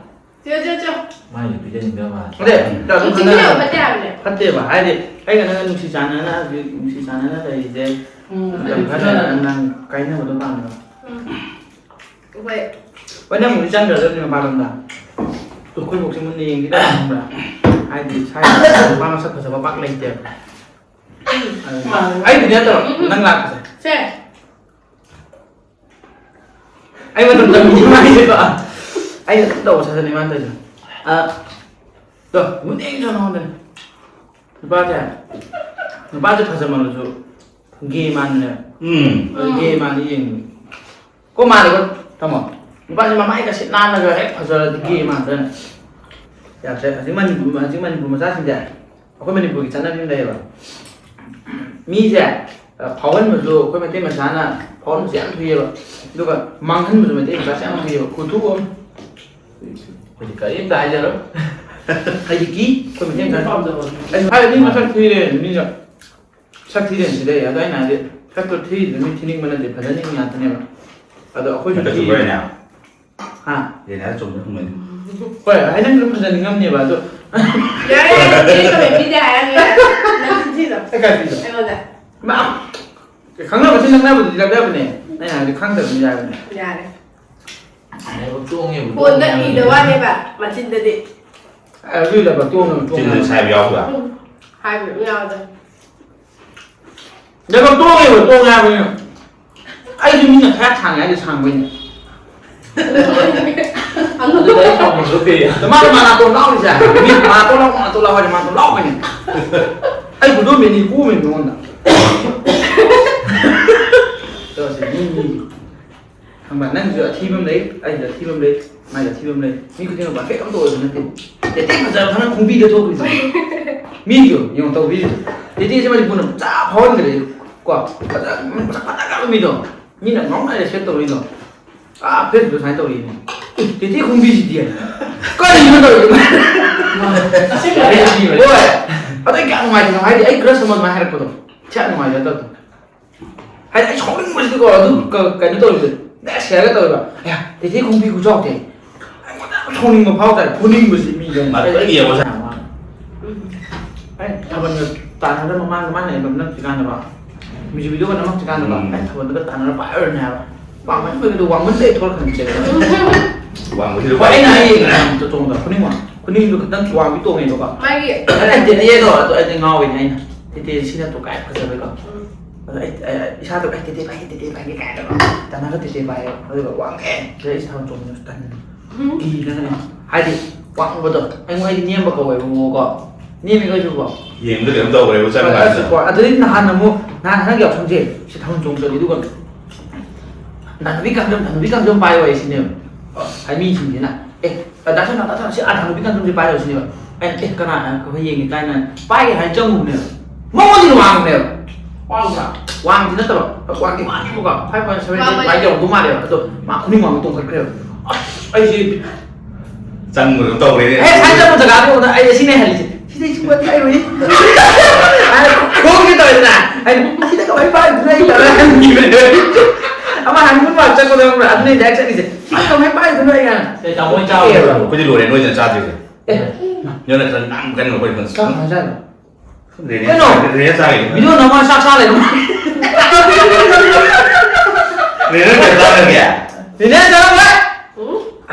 ꯆꯣ, ꯆꯣ, ꯆꯣ꯫ ꯃꯥꯏ ꯅꯨꯄꯤꯗ ꯅꯤꯡꯗ ꯃꯥꯜꯂꯦ꯫ ꯑꯗꯦ, ꯆꯥ ꯑꯗꯨꯝ ꯆꯤꯡꯅ ꯈꯟꯅꯔꯒ ꯐꯠꯇꯦ ꯍꯥꯏꯕꯅꯦ꯫ ꯐꯠꯇꯦꯕ꯫ ꯍꯥꯏꯗꯤ, ꯑꯩꯒ ꯅꯪꯒ ꯅꯨꯡꯁꯤ ꯆꯥꯟꯅꯅ ꯍꯧꯖꯤꯛ ꯅꯨꯡꯁꯤ ꯆꯥꯟꯅꯅ ꯂꯩꯔꯤꯁꯦ꯫ ꯎꯝ, ꯌꯥꯝ ꯐꯠꯇꯦ ꯍꯥꯏꯕ, ꯅꯪ ꯀꯥꯏꯅꯕꯗꯣ ꯄꯥꯝꯃꯦꯕ꯫ ꯎꯝ꯫ ꯍꯣꯏ꯫ ꯍꯣꯏ, ꯅꯪꯕꯨꯗꯤ ꯆꯪꯈ꯭ꯔꯗꯕꯅꯤ ꯃꯄꯥꯟꯂꯣꯝꯗ꯫ ꯑꯩꯈꯣꯏ ꯕꯣꯛꯁꯦ ꯃꯨꯟꯅ ꯌꯦꯡꯒꯦ ꯇꯧꯕ ꯈꯪꯕ꯭ꯔꯥ? ꯍꯥꯏꯗꯤ ꯁ꯭ꯋꯥꯏꯗ ꯅꯨꯄꯥ ꯃꯁꯛ ꯐꯖꯕ ꯄꯥꯛ ꯂꯩꯇꯦꯕ꯫ ꯑꯗꯨ ꯃꯥꯅꯦ꯫ ꯑꯩꯕꯨꯗꯤ ꯅꯠꯇꯕ, ꯎꯝ, ꯎꯝ꯫ ꯅꯪ ꯂꯥꯛꯄꯁꯦ꯫ ꯁꯦ꯫ ꯑꯩ ꯃꯇꯝ ꯆꯪꯕꯤꯗꯤ ꯃꯥꯏꯁꯦꯀꯣ꯫ ꯑꯩꯅ ꯑꯗꯨꯝ ꯇꯧꯕ ꯁꯥꯖꯅꯤ ꯃꯥꯅ ꯇꯧꯔꯤꯁꯦ꯫ ꯑ, ꯇꯣ, ꯃꯨꯟꯅ ꯌꯦꯡꯉꯦ ꯅꯉꯣꯟꯗꯅꯦ꯫ ꯅꯨꯄꯥꯁꯦ, ꯅꯨꯄꯥꯁꯦ ꯐꯖꯃꯜꯂꯁꯨ ꯒꯦ ꯃꯥꯟꯕꯅꯦ꯫ ꯎꯝ꯫ ꯑꯗꯨ ꯒꯦ ꯃꯥꯟꯕ ꯌꯦꯡꯕꯅꯦ꯫ ꯀꯣ ꯃꯥꯜꯂꯦꯀꯣ, ꯇꯥꯃꯣ? ꯅꯨꯄꯥꯁꯦ ꯃꯃꯥꯏꯒꯁꯦ ꯅꯥꯜꯂꯒ ꯍꯦꯛ ꯐꯖꯔꯗꯤ ꯒꯦ ꯃꯥꯟꯗ꯭ꯔꯅꯦ? ꯌꯥꯗ꯭ꯔꯦ꯫ ꯍꯧꯖꯤꯛ ꯃꯅꯤꯄꯨꯔ, ꯍꯧꯖꯤꯛ ꯃꯅꯤꯄꯨꯔ ꯃꯆꯥꯁꯤꯡꯁꯦ, ꯑꯩꯈꯣꯏ ꯃꯅꯤꯄꯨꯔꯒꯤ ꯆꯠꯅꯕꯤ ꯑꯃ ꯂꯩꯌꯦꯕ꯫ ꯃꯤꯁꯦ, ꯑ, ꯐꯥꯎꯍꯟꯕꯁꯨ ꯑꯩꯈꯣꯏ ꯃꯩꯇꯩ ꯃꯆꯥꯅ ꯐꯥꯎꯍꯟꯕꯁꯦ ꯌꯥꯝ ꯊꯨꯏꯑꯕ꯫ ꯑꯗꯨꯒ ꯃꯥꯡꯍꯟꯕꯁꯨ ꯃꯩꯇꯩ ꯃꯆꯥꯁꯦ ꯌꯥꯝ ꯊꯨꯏꯑꯕ꯫ ꯈꯨꯊꯨ ꯑꯃ꯫ ꯑꯩꯈꯣꯏꯗꯤ ꯀꯔꯤꯝꯇ ꯍꯥꯏꯖꯔꯣꯏ꯫ ꯑꯩꯗꯤ ꯀꯤ, ꯑꯩꯈꯣꯏ ꯃꯩꯇꯩ ꯃꯆꯥ꯫ ꯄꯥꯝꯖꯕ꯫ ꯑꯩ ꯍꯥꯏꯔꯗꯤ ꯃꯁꯛ ꯊꯤꯔꯦ, ꯃꯤꯅ꯫ ꯁꯛ ꯊꯤꯔꯦꯅ ꯁꯤꯗ ꯑꯩ, ꯑꯗꯣ ꯑꯩꯅ ꯍꯥꯏꯗꯤ, ꯁꯛꯇꯣ ꯊꯤꯔꯤꯗꯣ ꯃꯤ ꯊꯤꯅꯤꯡꯕ ꯅꯠꯇꯦ, ꯐꯖꯅꯤꯡꯕ ꯉꯥꯛꯇꯅꯦꯕ꯫ ꯑꯗꯣ ꯑꯩꯈꯣꯏꯁꯨ ꯍꯟꯗꯛꯁꯨ ꯊꯤ-, ꯂꯣꯏꯔꯦꯅꯦ꯫ ꯍꯥ? ꯂꯦꯅꯥꯗ ꯆꯨꯝꯅ ꯍꯪꯕꯅꯤ꯫ ꯍꯣꯏ, ꯑꯩ ꯅꯪꯁꯨ ꯑꯗꯨꯝ ꯐꯖꯅꯤꯡꯉꯝꯅꯦꯕ, ꯑꯗꯣ꯫ ꯌꯥꯔꯦ, ꯌꯥꯔꯦ, ꯅꯪ ꯀꯃꯦꯟ ꯄꯤꯗꯦ ꯍꯥꯏꯔꯒ ꯌꯥꯔꯦ꯫ ꯅꯪ ꯊꯤꯗꯣ꯫ ꯑꯩ ꯀꯥꯏ ꯄꯤꯗꯣ? ꯑꯩꯉꯣꯟꯗ꯫ ꯃꯥ, ꯈꯪꯅꯕꯁꯤ ꯅꯛꯅꯕꯗꯨꯗꯤ ꯂꯥꯞꯅꯕꯅꯦ꯫ ꯑꯩꯅ ꯍꯥꯏꯕꯗꯤ ꯈꯪꯗꯕꯗꯤ ꯌꯥꯕꯅꯦ꯫ ꯌꯥꯔꯦ꯫ ꯂꯥꯏꯕꯛ ꯇꯣꯡꯉꯦꯕꯨ ꯐꯣꯟꯗ ꯇꯣꯡꯉꯦ ꯏꯗ ꯍꯥꯏꯕꯅꯤ꯫ ꯋꯥꯅꯦꯕ ꯃꯆꯤꯟꯗꯗꯤ꯫ ꯑꯗꯨꯏ ꯂꯥꯏꯕꯛ ꯇꯣꯡꯉꯦꯕ ꯆꯤꯟꯗ ꯇꯣꯡꯉꯦ꯫ ꯁꯥꯏꯕ ꯌꯥꯎꯕ꯭ꯔꯥ? ꯎꯝ꯫ ꯍꯥꯏꯕ ꯑꯗꯨꯝ ꯌꯥꯎꯗ꯫ ꯂꯥꯏꯕꯛ ꯇꯣꯡꯉꯦꯕ ꯇꯣꯡꯉꯦ ꯍꯥꯏꯕꯅꯤ꯫ ꯑꯩꯁꯨ ꯃꯤꯅ ꯈꯔ ꯁꯥꯡꯉꯦ ꯍꯥꯏꯗꯤ ꯁꯥꯡꯕꯩꯅꯦ꯫ ꯑꯗꯨꯗ ꯑꯩ ꯁꯥꯎꯅꯤꯡꯕ ꯀꯩ? ꯑꯗꯣ ꯃꯥꯅ ꯃꯥ ꯅꯥꯇꯣꯟ ꯂꯥꯎꯔꯤꯁꯦ꯫ ꯃꯤ ꯃꯥ ꯅꯥꯇꯣꯟ ꯂꯥꯎ ꯃꯥ ꯅꯥꯇꯣꯟ ꯂꯥꯎ ꯍꯥꯏꯗꯤ ꯃꯥ ꯅꯥꯇꯣꯟ ꯂꯥꯎꯕꯩꯅꯦ꯫ ꯑꯩ ꯈꯨꯗꯣꯝꯕꯤꯅꯤ ꯀꯣꯝꯃꯤ ꯃꯉꯣꯟꯗ꯫ ꯇꯧꯔꯁꯦ ꯃꯤ ꯃꯤ꯫ ꯈꯪꯕ ꯅꯪꯁꯨ ꯑꯊꯤꯕ ꯑꯃ ꯂꯩ ꯑꯩꯁꯨ ꯑꯊꯤꯕ ꯑꯃ ꯂꯩ꯫ ꯃꯥꯏꯁꯨ ꯑꯊꯤꯕ ꯑꯃ ꯂꯩ꯫ ꯃꯤ ꯈꯨꯗꯤꯡꯃꯛ ꯄꯔꯐꯦꯛ ꯑꯝꯇ ꯑꯣꯏꯕ ꯅꯠꯇꯦ꯫ ꯇꯦꯇꯦ ꯐꯖꯕ ꯈꯔ ꯈꯣꯡꯕꯤꯗ ꯊꯣꯛꯈ꯭ꯔꯤꯁꯦ꯫ ꯃꯤꯁꯨ ꯌꯦꯡꯉꯣ ꯇꯧꯕꯤꯔꯤꯁꯦ꯫ ꯇꯦꯇꯦꯁꯦ ꯃꯅꯤꯄꯨꯔꯅ ꯄꯨꯔꯥ ꯐꯥꯎꯍꯟꯈ꯭ꯔꯦ꯫ ꯀꯣ ꯐꯖ ꯃꯁꯛ ꯐꯖꯈ꯭ꯔꯕ ꯃꯤꯗꯣ꯫ ꯃꯤꯅ ꯉꯥꯎꯅ ꯔꯦꯁꯄꯦꯛ ꯇꯧꯔꯤꯗꯣ꯫ ꯑꯥ ꯐꯦꯁꯕꯨꯛ ꯁꯨꯃꯥꯏꯅ ꯇꯧꯔꯤꯅꯦ꯫ "ꯑꯦ, ꯇꯦꯇꯦ ꯈꯣꯡꯕꯤꯁꯤꯗꯤ ꯀꯔꯤꯅꯣ ꯇꯧꯔꯤꯗꯣ?" ꯍꯣꯏ꯫ ꯑꯗꯩ ꯀꯌꯥ ꯅꯨꯡꯉꯥꯏꯇꯦ ꯍꯥꯏꯗꯤ ꯑꯩ ꯀ꯭ꯔꯁ ꯑꯃ ꯑꯗꯨꯃꯥꯏꯅ ꯍꯥꯏꯔꯛꯄꯗꯣ꯫ ꯀꯌꯥ ꯅꯨꯡꯉꯥꯏꯇꯦ ꯇꯧꯗꯣ꯫ ꯍꯥꯏꯗꯤ ꯑꯩ ꯁꯥꯎꯅꯤꯡꯕꯁꯤꯗꯤꯀꯣ ꯑꯗꯨ ꯀ- ꯀꯩꯅꯣ ꯇꯧꯔꯤꯁꯦ꯫ ꯅꯦꯛꯁ ꯍꯥꯏꯔꯒ ꯇꯧꯔꯤꯕ꯫ "ꯑꯦ, ꯇꯦꯇꯦ ꯈꯣꯡꯕꯤ ꯈꯨꯆꯥꯎꯗꯦ꯫ ꯑꯩꯉꯣꯟꯗ ꯌꯥꯝ ꯁꯥꯎꯅꯤꯡꯕ ꯐꯥꯎ ꯇꯥꯔꯦ ꯐꯨꯅꯤꯡꯕꯁꯤ ꯃꯤꯗ꯫ ꯃꯥ ꯂꯣꯏ ꯌꯦꯡꯉꯣ ꯁꯥ꯫ ꯑꯩ ꯊꯥꯕꯜꯒ ꯇꯥꯟꯅꯗ ꯃꯃꯥꯡꯗ ꯃꯥꯅ ꯑꯦꯜꯕꯝ ꯅꯝꯗ꯭ꯔꯤꯀꯥꯟꯗꯀꯣ꯫ ꯃ꯭ꯌꯨꯖꯤꯛ ꯚꯤꯗꯤꯑꯣꯒ ꯅꯝꯃꯛꯇ꯭ꯔꯤꯀꯥꯟꯗꯀꯣ꯫ ꯎꯝ꯫ ꯑꯩ ꯊꯥꯕꯜꯗꯒ ꯇꯥꯟꯅꯔ ꯄꯥꯏꯔꯨꯔꯅꯦ ꯍꯥꯏꯕ꯫ ꯋꯥꯡꯃꯟꯕꯒꯤꯗꯣ ꯋꯥꯡꯃꯟꯕꯩ ꯊꯣꯛꯂꯛꯀꯅꯤ ꯆꯦ꯫ ꯋꯥꯡꯕꯁꯤꯗ ꯍꯣꯏ ꯑꯩꯅ ꯍꯥꯏꯌꯦ ꯉꯔꯥꯡ ꯇꯣꯡꯗ ꯈꯨꯅꯤꯡ ꯋꯥꯡ ꯈꯨꯅꯤꯡꯗꯣ ꯈꯤꯇꯪ ꯋꯥꯡꯕꯤ ꯇꯣꯡꯉꯦꯕꯀꯣ꯫ ꯃꯥꯒꯤ ꯑꯩꯅ ꯇꯦꯇꯦꯗꯣ ꯑꯗꯣ ꯑꯩꯗꯤ ꯉꯥꯎꯋꯤꯅꯦ ꯑꯩꯅ꯫ ꯇꯦꯇꯦ ꯁꯤꯅ ꯇꯣ ꯀꯥꯏ ꯐꯖꯕꯩꯀꯣ꯫ ꯑꯗꯣ ꯑꯩ ꯑꯩ ꯏꯁꯥꯗꯣ ꯑꯩ ꯇꯦꯇꯦ ꯄꯥꯏꯒꯦ ꯇꯦꯇꯦ ꯄꯥꯏꯒꯦ ꯀꯥꯏꯅꯀꯣ꯫ ꯇꯥꯟꯅꯒ ꯇꯦꯇꯦ ꯄꯥꯏꯌꯦ꯫ ꯑꯗꯨꯒ ꯋꯥꯡꯉꯦ꯫ ꯁꯤꯗ ꯑꯩ ꯊꯥꯕꯜ ꯆꯣꯡꯕꯗꯣ ꯇꯟ꯫ ꯀꯤꯗꯅꯅꯦ꯫ ꯍꯥꯏꯗꯤ ꯋꯥꯡꯕꯗꯣ ꯑꯩꯉꯣꯟꯗ ꯅꯦꯝꯕ ꯀꯧꯋꯦꯕ ꯃꯉꯣꯀꯣ꯫ ꯅꯦꯝꯃꯤ ꯑꯩꯁꯨꯀꯣ꯫ ꯌꯦꯡꯕꯗ ꯀꯩꯅꯣꯝ ꯇꯧꯈ꯭ꯔꯦꯕ ꯆꯪ ꯀꯥꯟꯗ꯫ ꯑꯗꯨꯗꯤ ꯅꯍꯥꯟ ꯑꯃꯨꯛ ꯅꯍꯥꯟ ꯍꯟꯗꯛꯀꯤ ꯌꯥꯎꯁꯪꯁꯦ ꯁꯤ ꯊꯥꯕꯜ ꯆꯣꯡ ꯆꯠꯂꯤ ꯑꯗꯨꯒ ꯅꯥꯟꯊꯕꯤ ꯀꯥꯡꯖꯝ ꯅꯥꯟꯊꯕꯤ ꯀꯥꯡꯖꯝ ꯄꯥꯏꯌꯣ ꯑꯩ ꯁꯤꯅꯦꯕ꯫ ꯍꯥꯏ ꯃꯤꯁꯤꯡꯁꯤꯅ ꯑꯦ ꯗꯥ ꯁꯅꯥ ꯗꯥ ꯁꯅꯥ ꯁꯤ ꯑꯥ ꯅꯥꯟꯊꯕꯤ ꯀꯥꯡꯖꯝꯁꯦ ꯄꯥꯏꯌꯣ ꯁꯤꯅꯦꯕ꯫ ꯑꯩꯅ ꯑꯦ ꯀꯅꯥ ꯑꯩꯈꯣꯏ ꯌꯦꯡꯒꯦ ꯀꯥꯏꯅ ꯄꯥꯏꯒꯦ ꯍꯥꯏꯅ ꯆꯪꯉꯨꯕꯅꯦꯕ꯫ ꯃꯉꯣꯟꯗꯒꯤ ꯋꯥꯡꯕꯅꯦꯕ꯫ ꯋꯥꯡꯕ꯭ꯔꯥ? ꯋꯥꯡꯗꯤ ꯅꯠꯇꯕ ꯋꯥꯡꯗꯤ ꯋꯥꯡꯉꯦꯕꯀꯣ ꯐꯥꯏꯚ ꯄꯣꯏꯟ ꯁꯚꯦꯟ ꯋꯥꯡꯕꯅꯦ꯫ ꯄꯥꯏ ꯌꯧꯔꯝꯗꯧ ꯃꯥꯜꯂꯦꯕ ꯑꯗꯣ ꯃꯥ ꯈꯨꯅꯤꯡ ꯋꯥꯡꯕ ꯇꯣꯡꯈꯠꯈ꯭ꯔꯦꯕ꯫ ꯑꯁ ꯑꯩꯁꯦ ꯆꯪꯕꯗꯣ ꯇꯧꯔꯦꯅꯦ꯫ ꯑꯦ ꯁꯥꯏ ꯆꯠꯄ ꯖꯒꯥꯗꯨ ꯎꯕꯗ ꯑꯩ ꯑꯁꯤꯅꯦ ꯍꯜꯂꯤꯁꯦ꯫ ꯁꯤꯗꯩ ꯁꯨꯡꯄꯥꯏ ꯄꯥꯏꯔꯣꯏ꯫ ꯍꯥꯏꯅ ꯈꯣꯡꯒꯦ ꯇꯧꯔꯦꯗꯅ꯫ ꯑꯩꯅ ꯁꯤꯗ ꯀꯃꯥꯏꯅ ꯄꯥꯏꯗꯣꯏꯅꯣ ꯑꯩ ꯇꯧꯔ ꯍꯟꯈꯤꯕꯅꯦ꯫ ꯑꯃ ꯍꯟꯒꯨꯝ ꯃꯥ ꯆꯠꯄꯗ ꯈꯪꯕ꯭ꯔꯥ? ꯑꯗꯨꯅꯦ ꯗꯥꯏꯔꯦꯛ ꯆꯠꯂꯤꯁꯦ꯫ ꯁꯤꯗ ꯀꯃꯥꯏꯅ ꯄꯥꯏꯗꯣꯏꯅꯣ ꯑꯩ ꯍꯥꯏꯅ꯫ ꯁꯦ ꯇꯥꯃꯣ ꯍꯣꯏ ꯆꯥꯕ ꯑꯩꯈꯣꯏꯗꯤ ꯂꯣꯏꯔꯦ ꯅꯣꯏꯗ ꯆꯥꯗ꯭ꯔꯤꯁꯦ꯫ ꯑꯦ ꯅꯣꯏꯅ ꯈꯔ ꯅꯝ ꯀꯟꯅ ꯑꯩꯈꯣꯏ ꯈꯪ ꯆꯥꯛ ꯀꯃꯥꯏꯅ ꯆꯥꯏꯅꯣ? ꯔꯦꯅꯦ ꯀꯩꯅꯣ? ꯔꯦꯅꯦ ꯆꯥꯈꯤꯕꯅꯦ꯫ ꯚꯤꯗꯤꯑꯣ ꯅꯝꯃꯒ ꯆꯥꯛ ꯆꯥ ꯂꯩꯔꯝꯃꯣ꯫ ꯅꯦꯅꯦ ꯀꯩ ꯆꯥꯔꯒꯦ? ꯅꯦꯅꯦ ꯆꯥꯔꯝꯃꯣꯏ꯫ ꯎꯝ?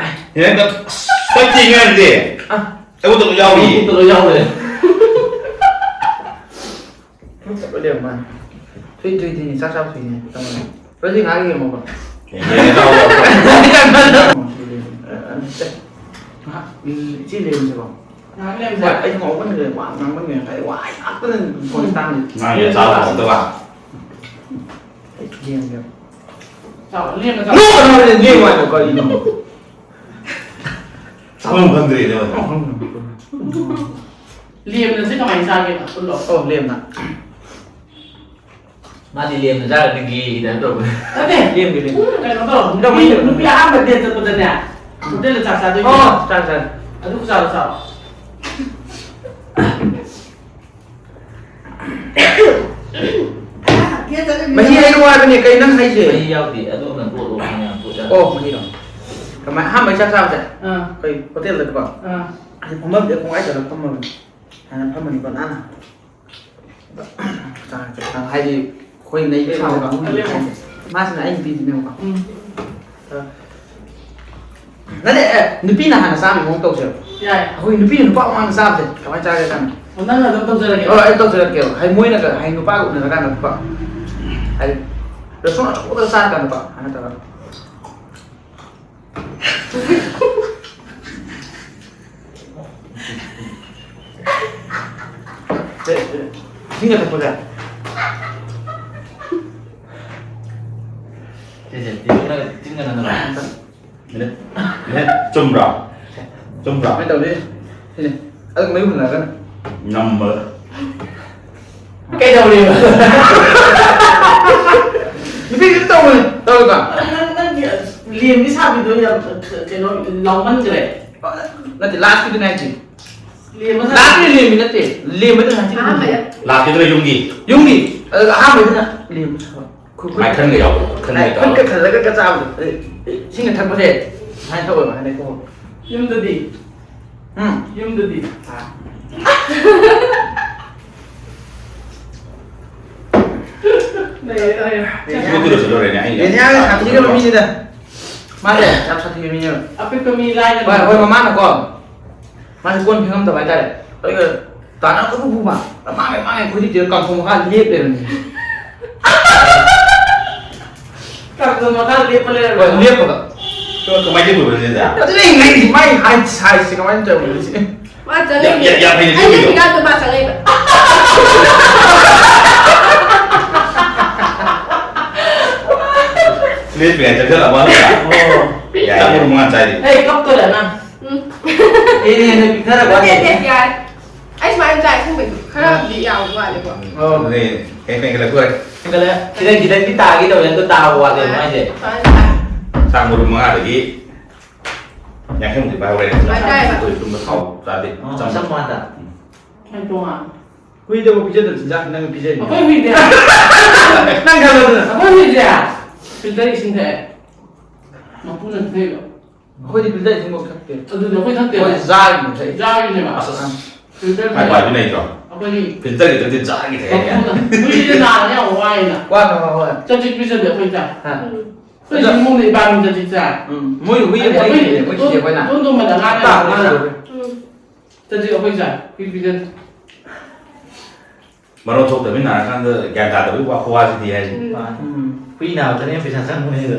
ꯅꯦꯅꯦ ꯀ-, ꯑꯁ, ꯈꯔ ꯊꯦꯡꯉꯦ ꯍꯥꯏꯗꯤ꯫ ꯑꯥ꯫ ꯑꯩꯉꯣꯟꯗ ꯂꯣꯏ ꯌꯥꯎꯔꯤꯌꯦ꯫ ꯑꯩꯉꯣꯟꯗ ꯂꯣꯏ ꯌꯥꯎꯔꯦ꯫ ꯂꯣꯏ ꯂꯩꯔꯝꯃꯦ꯫ ꯊꯨꯏ, ꯊꯨꯏ, ꯊꯨꯏ, ꯆꯥꯛ ꯆꯥꯕ ꯊꯨꯏꯅꯦ꯫ ꯔꯣꯖꯤ ꯉꯥꯏꯍꯥꯛ ꯌꯦꯡꯉꯣꯀꯣ꯫ ꯌꯦꯡꯒꯦ, ꯌꯦꯡꯒꯦ, ꯌꯦꯡꯒꯦ꯫ ꯉꯥꯏꯍꯥꯛ, ꯎꯝ, ꯏꯆꯦ ꯂꯩꯔꯝꯁꯦꯀꯣ꯫ ꯉꯥꯏꯍꯥꯛ ꯂꯩꯔꯝꯁꯦ꯫ ꯍꯣꯏ, ꯑꯩ ꯉꯥꯎꯃꯟꯈ꯭ꯔꯦ, ꯋꯥ ꯉꯥꯡꯃꯟꯈ꯭ꯔꯦ, ꯉꯁꯥꯏ ꯋꯥ ꯉꯥꯛꯇꯅ ꯐꯣꯟ ꯇꯥꯡꯉꯤ꯫ ꯉꯥꯡꯉꯦ, ꯆꯥꯕ ꯍꯥꯎꯇꯕ꯫ ꯑꯩ ꯌꯦꯡꯒꯦ꯫ ꯆꯥꯎ, ꯂꯦꯝꯅ ꯆꯥꯎ꯫ ꯅꯣꯛꯀꯅꯣ ꯍꯥꯏꯕꯅꯦ, ꯂꯦꯝꯃꯣ ꯍꯥꯏꯕ ꯀꯔꯤꯅꯣ? ꯆꯥꯐꯝ ꯈꯪꯗ꯭ꯔꯦꯅꯦ, ꯃꯥꯗꯤ꯫ ꯂꯦꯝꯅꯁꯦ ꯀꯃꯥꯏꯅ ꯆꯥꯒꯦꯕ? ꯎꯠꯂꯣ꯫ ꯑꯣ, ꯂꯦꯝꯅ꯫ ꯃꯥꯗꯤ ꯂꯦꯝꯅ ꯆꯥꯔꯗꯤ ꯒꯦꯒꯤ ꯇꯥꯏꯞ ꯇꯧꯕꯅꯦ꯫ ꯅꯠꯇꯦ꯫ ꯂꯦꯝꯒꯦ, ꯂꯦꯝꯒꯦ꯫ ꯎꯝ, ꯀꯩꯅꯣ ꯇꯧ꯫ ꯅꯨꯄꯤ, ꯅꯨꯄꯤ ꯑꯍꯥꯟꯕ date ꯆꯠꯄꯗꯅꯦ, hotel ꯗ ꯆꯥꯛ ꯆꯥꯗꯣꯏꯅꯦ꯫ ꯑꯣ, ꯆꯥꯔꯦ, ꯆꯥꯔꯦ꯫ ꯑꯗꯨ ꯆꯥꯔꯣ, ꯆꯥꯔꯣ꯫ ꯃꯍꯤ ꯍꯩꯔꯣ ꯍꯥꯏꯕꯅꯦ, ꯀꯩ ꯅꯪ ꯍꯥꯏꯁꯦ? ꯃꯍꯤ ꯌꯥꯎꯗꯦ, ꯑꯗꯨ ꯅꯪ ꯇꯣꯠꯂꯣ, ꯃꯌꯥꯝ ꯇꯣꯠ ꯆꯥꯅꯤ꯫ ꯑꯣ, ꯃꯍꯤꯔꯣ? ꯀꯃꯥꯏ, ꯑꯍꯥꯟꯕꯩ ꯆꯥꯛ ꯆꯥꯕꯁꯦ? ꯑꯥ꯫ ꯑꯩꯈꯣꯏ hotel ꯗꯀꯣ? ꯑꯥ꯫ ꯑꯁꯤ ꯐꯝꯐꯝꯁꯦ ꯈꯣꯡꯒꯥꯏ ꯆꯠꯂꯒ ꯐꯝꯃꯕꯅꯤ꯫ ꯍꯥꯟꯅ ꯐꯝꯃꯅꯤꯀꯣ, ꯅꯥꯟꯅ꯫ ꯆꯥꯛ ꯆꯥꯛ ꯍꯥꯏꯗꯤ ꯑꯩꯈꯣꯏ ꯅꯩꯕ ꯁꯥꯕ ꯀꯥꯡꯕꯨꯅꯤ ꯍꯥꯏꯁꯦ꯫ ꯃꯥꯁꯤꯅ ꯑꯩ ꯅꯨꯄꯤꯗꯨꯅꯦꯕꯀꯣ꯫ ꯎꯝ꯫ ꯅꯠꯇꯦ, ꯑꯦ, ꯅꯨꯄꯤꯅ ꯍꯥꯟꯅ ꯆꯥꯕꯒꯤ ꯃꯑꯣꯡ ꯇꯧꯁꯦꯕ꯫ ꯌꯥꯏ꯫ ꯑꯩꯈꯣꯏ ꯅꯨꯄꯤꯅ ꯅꯨꯄꯥ ꯃꯃꯥꯡꯗ ꯆꯥꯕꯁꯦ ꯀꯃꯥꯏꯅ ꯆꯥꯒꯦ ꯈꯪꯉꯦ? ꯑꯣ, ꯅꯪꯅ ꯑꯗꯨꯝ ꯇꯧꯖꯔꯒꯦ꯫ ꯑꯣ, ꯑꯩ ꯇꯧꯖꯔꯛꯀꯦꯕ꯫ ꯍꯥꯏꯗꯤ ꯃꯣꯏꯅꯒ, ꯍꯥꯏꯗꯤ ꯅꯨꯄꯥꯒ ꯎꯅꯔꯀꯥꯟꯗ ꯅꯨꯄꯥ, ꯍꯥꯏꯗꯤ restaurant ꯑꯆꯧꯕꯗ ꯆꯥꯔꯀꯥꯟꯗꯀꯣ, ꯍꯥꯏꯅ ꯇꯧꯔꯒ꯫ ꯁꯦ, ꯁꯦ꯫ ꯏꯁꯤꯡꯒ ꯊꯛꯄꯁꯦ꯫ ꯁꯤꯁꯦ, ꯇꯤꯟꯒ, ꯇꯤꯟꯒ ꯅꯪꯒ꯫ ꯃꯤꯅꯤꯠ, ꯃꯤꯅꯤꯠ ꯆꯨꯝꯕ꯭ꯔꯣ? ꯆꯨꯝꯕ꯭ꯔꯣ? ꯀꯃꯥꯏꯅ ꯇꯧꯅꯤ? ꯁꯤꯅꯦ꯫ ꯑꯗꯨ ꯃꯌꯨꯝ ꯍꯜꯂꯛꯑꯒꯅ? ꯅꯝꯕ꯫ ꯀꯩꯗꯧꯔꯤꯕ? ꯅꯨꯄꯤꯁꯨ ꯇꯧꯕꯅꯤ꯫ ꯇꯧꯔꯤꯕ? ꯅꯪ, ꯅꯪꯒꯤ ꯂꯦꯝꯕꯤ ꯁꯥꯕꯤꯗꯣ ꯌꯥꯝ, ꯀꯩꯅꯣ, ꯂꯥꯎꯃꯟꯈ꯭ꯔꯦ꯫ ꯅꯠꯇꯦ, last ꯀꯤꯗꯨꯅꯦ ꯍꯥꯏꯁꯦ꯫ ꯂꯦꯝꯕ ꯁꯥꯕꯤ꯫ Last ꯀꯤ ꯂꯦꯝꯕꯤ ꯅꯠꯇꯦ꯫ ꯂꯦꯝꯕꯗꯨꯅ ꯍꯥꯏꯁꯦ꯫ ꯑꯍꯥꯟꯕ꯫ Last ꯀꯤꯗꯨꯅ ꯌꯨꯝꯒꯤ꯫ ꯌꯨꯝꯒꯤ꯫ ꯑꯗꯨꯒ ꯑꯍꯥꯟꯕꯗꯨꯅ ꯂꯦꯝꯕ ꯁꯥꯕ꯫ ꯈꯨ-, ꯈꯨꯠ-, ꯃꯥꯏꯈꯟꯒ ꯌꯥꯎꯕꯗꯣ, ꯈꯨꯠꯈꯟꯒ ꯑꯦ, ꯇꯧꯔꯒ꯫ ꯈꯨꯠꯀ ꯈꯜꯂꯒ ꯆꯥꯕꯗꯣ꯫ ꯑꯦ, ꯑꯦ, ꯏꯁꯤꯡꯒ ꯊꯛꯄꯁꯦ ꯁꯨꯃꯥꯏꯅ ꯇꯧꯋꯦꯕ, ꯍꯥꯏꯅꯩꯀꯣ꯫ ꯌꯨꯝꯗꯗꯤ? ꯎꯝ꯫ ꯌꯨꯝꯗꯗꯤ? ꯑꯥ꯫ ꯂꯩꯔꯦ, ꯂꯩꯔꯦ꯫ ꯁꯤꯕꯨ ꯀꯨꯏꯔꯣꯏꯁꯤꯜꯂꯨꯔꯦꯅꯦ, ꯑꯩ ꯗꯦꯅꯤꯌꯥꯒ ꯁꯥꯊꯤꯈ꯭ꯔꯕ ꯃꯤꯅꯤꯗ꯫ ꯃꯥꯁꯦ ꯌꯥꯝ ꯁꯥꯊꯤꯕ ꯃꯤꯅꯦꯕ꯫ ꯑꯄꯤꯛꯄ ꯃꯤ ꯂꯥꯏꯔꯕ꯫ ꯍꯣꯏ, ꯑꯩꯈꯣꯏ ꯃꯃꯥꯅꯀꯣ, ꯃꯥꯁꯦ ꯀꯣꯟ ꯐꯦꯡꯉꯝꯗꯕ ꯍꯥꯏꯇꯥꯔꯦ꯫ ꯑꯗꯨꯒ ꯇꯥꯅ ꯀꯣꯏꯄꯨ ꯄꯨꯕ, ꯃꯥꯡꯉꯦ, ꯃꯥꯡꯉꯦ, ꯑꯩꯈꯣꯏꯗꯤ ꯆꯦ ꯀꯥꯡꯈꯣꯡ ꯃꯈꯥ ꯂꯦꯞ ꯂꯩꯔꯝꯃꯤ꯫ ꯀꯥꯡꯈꯣꯡ ꯃꯈꯥ ꯂꯦꯞꯄ ꯂꯩꯔꯝꯃꯤ꯫ ꯍꯣꯏ, ꯂꯦꯞꯄꯒ꯫ ꯀꯃꯥꯏꯅ ꯇꯧꯕꯅꯣ ꯁꯤꯗ? ꯑꯗꯨꯅꯦ ꯑꯩ ꯉꯛꯏꯁꯦ, ꯃꯥꯏ height size ꯁꯦ ꯀꯃꯥꯏꯅ ꯇꯧꯕꯅꯣ ꯁꯤꯅꯤ? ꯃꯥ ꯆꯪꯉꯛꯏꯅꯦ꯫ ꯌꯥꯝ, ꯌꯥꯝ ꯍꯩꯅ ꯑꯩꯅ ꯂꯦꯞꯄꯤꯗꯣ꯫ ꯄꯤꯔꯛꯑꯒ ꯃꯥ ꯆꯪꯉꯛꯏꯕ꯫ ꯂꯦꯞꯄꯤꯉꯩ ꯆꯪꯁꯜꯂꯛꯑꯕ ꯅꯠꯇ꯭ꯔꯥ? ꯑꯣ꯫ ꯌꯥꯏ, ꯆꯪꯕꯗꯣ ꯌꯥꯏ꯫ ꯃꯉꯥ ꯆꯥꯏꯗꯤ꯫ ꯑꯦ, ꯀꯞꯇꯣꯔꯦ ꯑꯉꯥꯡ꯫ ꯎꯝ꯫ ꯑꯦ, ꯑꯦ, ꯑꯦ, ꯄꯤꯛꯊꯔꯛꯄ ꯅꯠꯇꯦ, ꯅꯠꯇꯦ꯫ ꯅꯠꯇꯦ, ꯌꯥꯔꯦ꯫ ꯑꯩ ꯁꯨꯃꯥꯏꯅ ꯆꯥꯏ ꯑꯁꯦꯡꯕꯩꯗꯤ꯫ ꯈꯔꯗꯤ ꯌꯥꯝ ꯋꯥꯠꯂꯦꯀꯣ꯫ ꯑꯣ꯫ ꯑꯗꯨꯅꯦ, ꯍꯦꯛ ꯍꯦꯟꯒꯠꯂꯛꯇꯣꯔꯦ꯫ ꯍꯦꯟꯒꯠꯂꯦ꯫ ꯈꯤꯇꯪ, ꯈꯤꯇꯪꯗꯤ ꯇꯥꯒꯦ ꯇꯧꯋꯦ, ꯑꯗꯣ ꯇꯥꯕ ꯋꯥꯠꯂꯦ ꯃꯥꯏꯁꯦ꯫ ꯁꯨꯃꯥꯏꯅ ꯆꯥꯏ꯫ ꯆꯥꯡ ꯃꯔꯨꯝ ꯃꯉꯥꯗꯒꯤ ꯌꯥꯡꯈꯩꯃꯨꯛꯇꯤ ꯄꯥꯏꯍꯧꯔꯦ꯫ ꯁꯨꯃꯥꯏꯅ ꯆꯥꯏꯌꯦꯕ꯫ ꯑꯩꯈꯣꯏ ꯇꯨꯝꯕ ꯊꯥꯎ ꯆꯥꯗꯦ꯫ ꯑꯣ, ꯆꯝꯅ꯫ ꯑꯆꯝꯕ ꯉꯥꯛꯇ꯫ ꯎꯝ꯫ ꯈꯔ ꯇꯣꯉꯥꯟ꯫ ꯍꯨꯏꯗꯕꯨ ꯄꯤꯖꯗꯕ ꯆꯤꯟꯖꯥꯛ ꯅꯪ ꯄꯤꯖꯩꯅꯦ꯫ ꯑꯩꯈꯣꯏ ꯍꯨꯏꯁꯦ꯫ ꯅꯪ ꯈꯜꯂꯣꯗꯅ꯫ ꯑꯩꯈꯣꯏ ꯍꯨꯏꯁꯦ꯫ Filter ꯏꯁꯤꯡ ꯊꯛꯑꯦ꯫ ꯃꯄꯨꯅ ꯄꯤꯖꯩꯕ꯫ ꯑꯩꯈꯣꯏꯗꯤ filter ꯏꯁꯤꯡꯐꯥꯎ ꯊꯛꯇꯦ꯫ ꯑꯗꯨꯅꯦ ꯑꯩꯈꯣꯏ ꯊꯛꯇꯦ꯫ ꯑꯩꯈꯣꯏ ꯖꯥꯔꯒꯤꯅꯦ ꯊꯛꯏꯁꯦ꯫ ꯖꯥꯔꯒꯤꯅꯦꯕ꯫ ꯑꯁ, ꯑꯁ꯫ Filter ꯍꯥꯏ ꯊꯛꯑꯦ꯫ ꯄꯥꯏꯕꯤ ꯂꯩꯇ꯭ꯔꯣ? ꯑꯩꯈꯣꯏꯒꯤ Filter ꯒꯤ ꯊꯛꯇꯦ, ꯖꯥꯔꯒꯤ ꯊꯛꯑꯦ꯫ ꯃꯄꯨꯅ꯫ ꯍꯨꯏꯁꯦ ꯅꯥꯔꯒ ꯌꯥꯝ ꯋꯥꯏꯅ꯫ ꯋꯥ, ꯋꯥ, ꯋꯥ, ꯋꯥ꯫ ꯆꯖꯤꯛ ꯄꯤꯖꯗꯦ ꯑꯩꯈꯣꯏ ꯆꯥꯏ꯫ ꯍꯥ꯫ ꯎꯝ꯫ ꯑꯩꯈꯣꯏ ꯑꯗꯣ ꯏꯃꯨꯡꯗ ꯏꯕꯥꯅꯤ ꯆꯖꯤꯛ ꯆꯥꯏ꯫ ꯎꯝ, ꯃꯣꯏ ꯍꯨꯏ ꯑꯃ ꯑꯩꯈꯣꯏ ꯂꯩꯔꯤꯅꯦ, ꯑꯩꯈꯣꯏ ꯆꯤꯆꯦ ꯑꯩꯈꯣꯏꯅ꯫ ꯏꯇꯣꯟ ꯇꯣꯟꯕꯗ ꯉꯥ ꯍꯞꯇꯥ ꯂꯩꯔꯝꯃꯣ ꯑꯃ ꯉꯥ꯫ ꯁꯨꯔꯦ꯫ ꯎꯝ꯫ ꯆꯖꯤꯛ ꯑꯩꯈꯣꯏ ꯆꯥꯏ, ꯍꯨꯏ ꯄꯤꯖꯗꯦ꯫ ꯃꯔꯣꯟ ꯊꯣꯛꯇꯕꯤ ꯅꯥꯔꯀꯥꯟꯗ ꯒ꯭ꯌꯥꯟ ꯇꯥꯗꯕꯒꯤ ꯋꯥ ꯈꯨꯋꯥꯁꯤꯗꯤ ꯍꯥꯏꯁꯦ꯫ ꯎꯝ꯫ ꯎꯝ꯫ ꯍꯨꯏ ꯅꯥꯕꯗꯅ ꯍꯦꯟꯅ ꯄꯩꯁꯥ ꯆꯪꯕꯅꯦ ꯑꯗꯣ꯫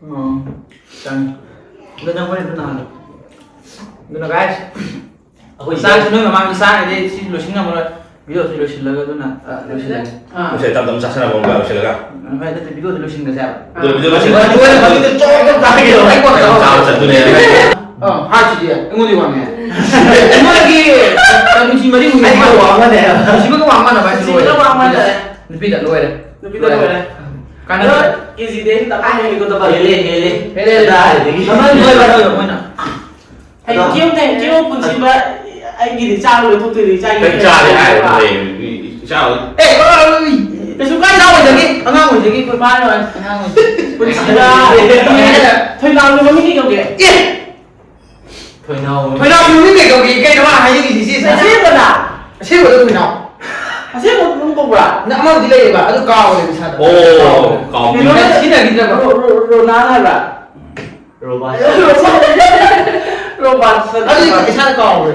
ꯎꯝ꯫ ꯆꯪꯉꯤ꯫ ꯑꯗꯨ ꯅꯪ ꯍꯣꯔꯦꯟ ꯑꯗꯨ ꯅꯥꯍꯜꯂꯣ꯫ ꯑꯗꯨꯅ guys, ꯑꯩꯈꯣꯏ ꯆꯥꯛꯁꯨ ꯅꯣꯏ ꯃꯃꯥꯡꯗ ꯆꯥꯈ꯭ꯔꯗꯤ ꯁꯤ ꯂꯣꯏꯁꯤꯟ ꯉꯝꯃꯔꯣꯏ꯫ Video ꯁꯤ ꯂꯣꯏꯁꯤꯜꯂꯒ ꯑꯗꯨꯅ, ꯑ, ꯂꯣꯏꯁꯤꯜꯂꯒꯦ꯫ ꯑꯥ꯫ ꯃꯁꯦ ꯇꯞ ꯇꯞꯅ ꯆꯥꯁꯤꯟꯅꯕ ꯑꯃꯨꯛ ꯂꯣꯏꯁꯤꯜꯂꯒ꯫ ꯎꯝ, ꯍꯣꯏ, ꯅꯠꯇꯦ, video ꯁꯤ ꯂꯣꯏꯁꯤꯟꯈ꯭ꯔꯁꯦ ꯍꯥꯏꯕ꯫ ꯑꯗꯨ video ꯂꯣꯏꯁꯤꯜꯂꯒ꯫ ꯑꯗꯨ ꯑꯣꯏꯅ ꯃꯃꯤꯡꯗꯣ ꯆꯣꯞ ꯆꯣꯞ ꯆꯥꯈꯤꯗꯣ꯫ ꯑꯩ ꯀꯣꯟꯅ ꯆꯥꯕ ꯆꯠꯇꯣꯏꯅꯦ꯫ ꯑ, ꯍꯥꯏꯁꯤꯗꯤ ꯑꯩꯉꯣꯟꯗ ꯋꯥꯡꯉꯦ꯫ ꯑꯩꯉꯣꯟꯗꯒꯤ ꯀꯩꯅꯣ ꯏꯟꯆꯤ ꯃꯔꯤꯃꯨꯛ ꯑꯩꯒ ꯋꯥꯡꯕꯅꯦ꯫ ꯅꯨꯡꯁꯤꯕꯒ ꯋꯥꯡ ꯃꯥꯟꯅꯕ ꯍꯥꯏꯁꯤ ꯅꯨꯡꯁꯤꯕꯒ ꯂꯣꯏꯔꯦ꯫ ꯋꯥꯡ ꯃꯥꯟꯅꯔꯦ꯫ ꯅꯨꯄꯤꯗ ꯂꯣꯏꯔꯦ꯫ ꯅꯨꯄꯤꯗ ꯂꯣꯏꯔꯦ꯫ ꯀꯥꯟꯅꯗ꯭ꯔꯦ꯫ ꯑꯗꯣ ꯀꯦꯖꯤꯗꯤ ꯑꯩꯅ ꯇꯞꯅ ꯍꯦꯟꯒꯦꯀꯣ ꯇꯧꯕ꯫ ꯍꯦꯜꯂꯦ, ꯍꯦꯜꯂꯦ꯫ ꯍꯦꯜꯂꯦ꯫ ꯀꯗꯥꯏꯗꯒꯤ? ꯃꯃꯜ ꯂꯣꯏꯔꯦ, ꯂꯣꯏꯔꯦ ꯃꯣꯏꯅ꯫ Thank you, thank you, ꯄꯨꯟꯁꯤꯕ꯫ ꯑꯩꯒꯤꯗꯤ ꯆꯥꯕ ꯂꯣꯏꯊꯣꯛꯇꯣꯏꯅꯤ, ꯏꯆꯥꯒꯤ ꯀꯩ ꯆꯥꯔꯦ ꯍꯥꯏꯕ ꯂꯩ? ꯏꯆꯥ ꯍꯣꯏ꯫ ꯑꯦ, ꯑꯣꯏ! ꯀꯩꯁꯨ ꯀꯥꯏꯗꯦ꯫ ꯑꯉꯥꯡ ꯑꯣꯏꯗꯒꯤ, ꯑꯉꯥꯡ ꯑꯣꯏꯗꯒꯤ, ꯑꯩꯈꯣꯏ ꯃꯥꯅ ꯑꯣꯏ, ꯑꯉꯥꯡ ꯑꯣꯏꯗꯒꯤ꯫ ꯄꯨꯟꯁꯤꯕ꯫ ꯊꯣꯏꯅꯥꯎꯒꯤ ꯃꯃꯤꯡ ꯀꯩ ꯀꯧꯒꯦ? ꯑꯦ! ꯊꯣꯏꯅꯥꯎ꯫ ꯊꯣꯏꯅꯥꯎꯒꯤ ꯃꯃꯤꯡ ꯀꯩ ꯀꯧꯒꯦ? ꯀꯩꯅꯣ ꯃꯥ ꯍꯥꯏꯅꯤꯡꯉꯤꯁꯤ, ꯁꯤ? ꯑꯁꯦꯡꯕꯗ? ꯑꯁꯦꯡꯕꯗ ꯊꯣꯏꯅꯥꯎ꯫ ꯑꯁꯦꯡꯕ ꯃꯃꯤꯡ ꯈꯪꯕ꯭ꯔꯥ? ꯅꯪ ꯑꯃꯕꯨꯗꯤ ꯂꯩꯌꯦꯕ, ꯑꯗꯨ ꯀꯥꯎꯔꯦ ꯏꯁꯥꯗ꯫ ꯑꯣ, ꯀꯥꯎꯈ꯭ꯔꯦ꯫ ꯀꯩꯅꯣ ꯅꯪ ꯁꯤꯖꯤꯟꯅꯈꯤꯗ꯭ꯔꯕ? ꯔꯣ-, ꯔꯣ-, ꯔꯣꯅꯥꯜ ꯍꯥꯏꯕ꯭ꯔꯥ? ꯔꯣꯕꯥꯠ꯫ ꯔꯣꯕꯥꯠ꯫ ꯑꯗꯨ ꯏꯁꯥꯗ ꯀꯥꯎꯔꯦ꯫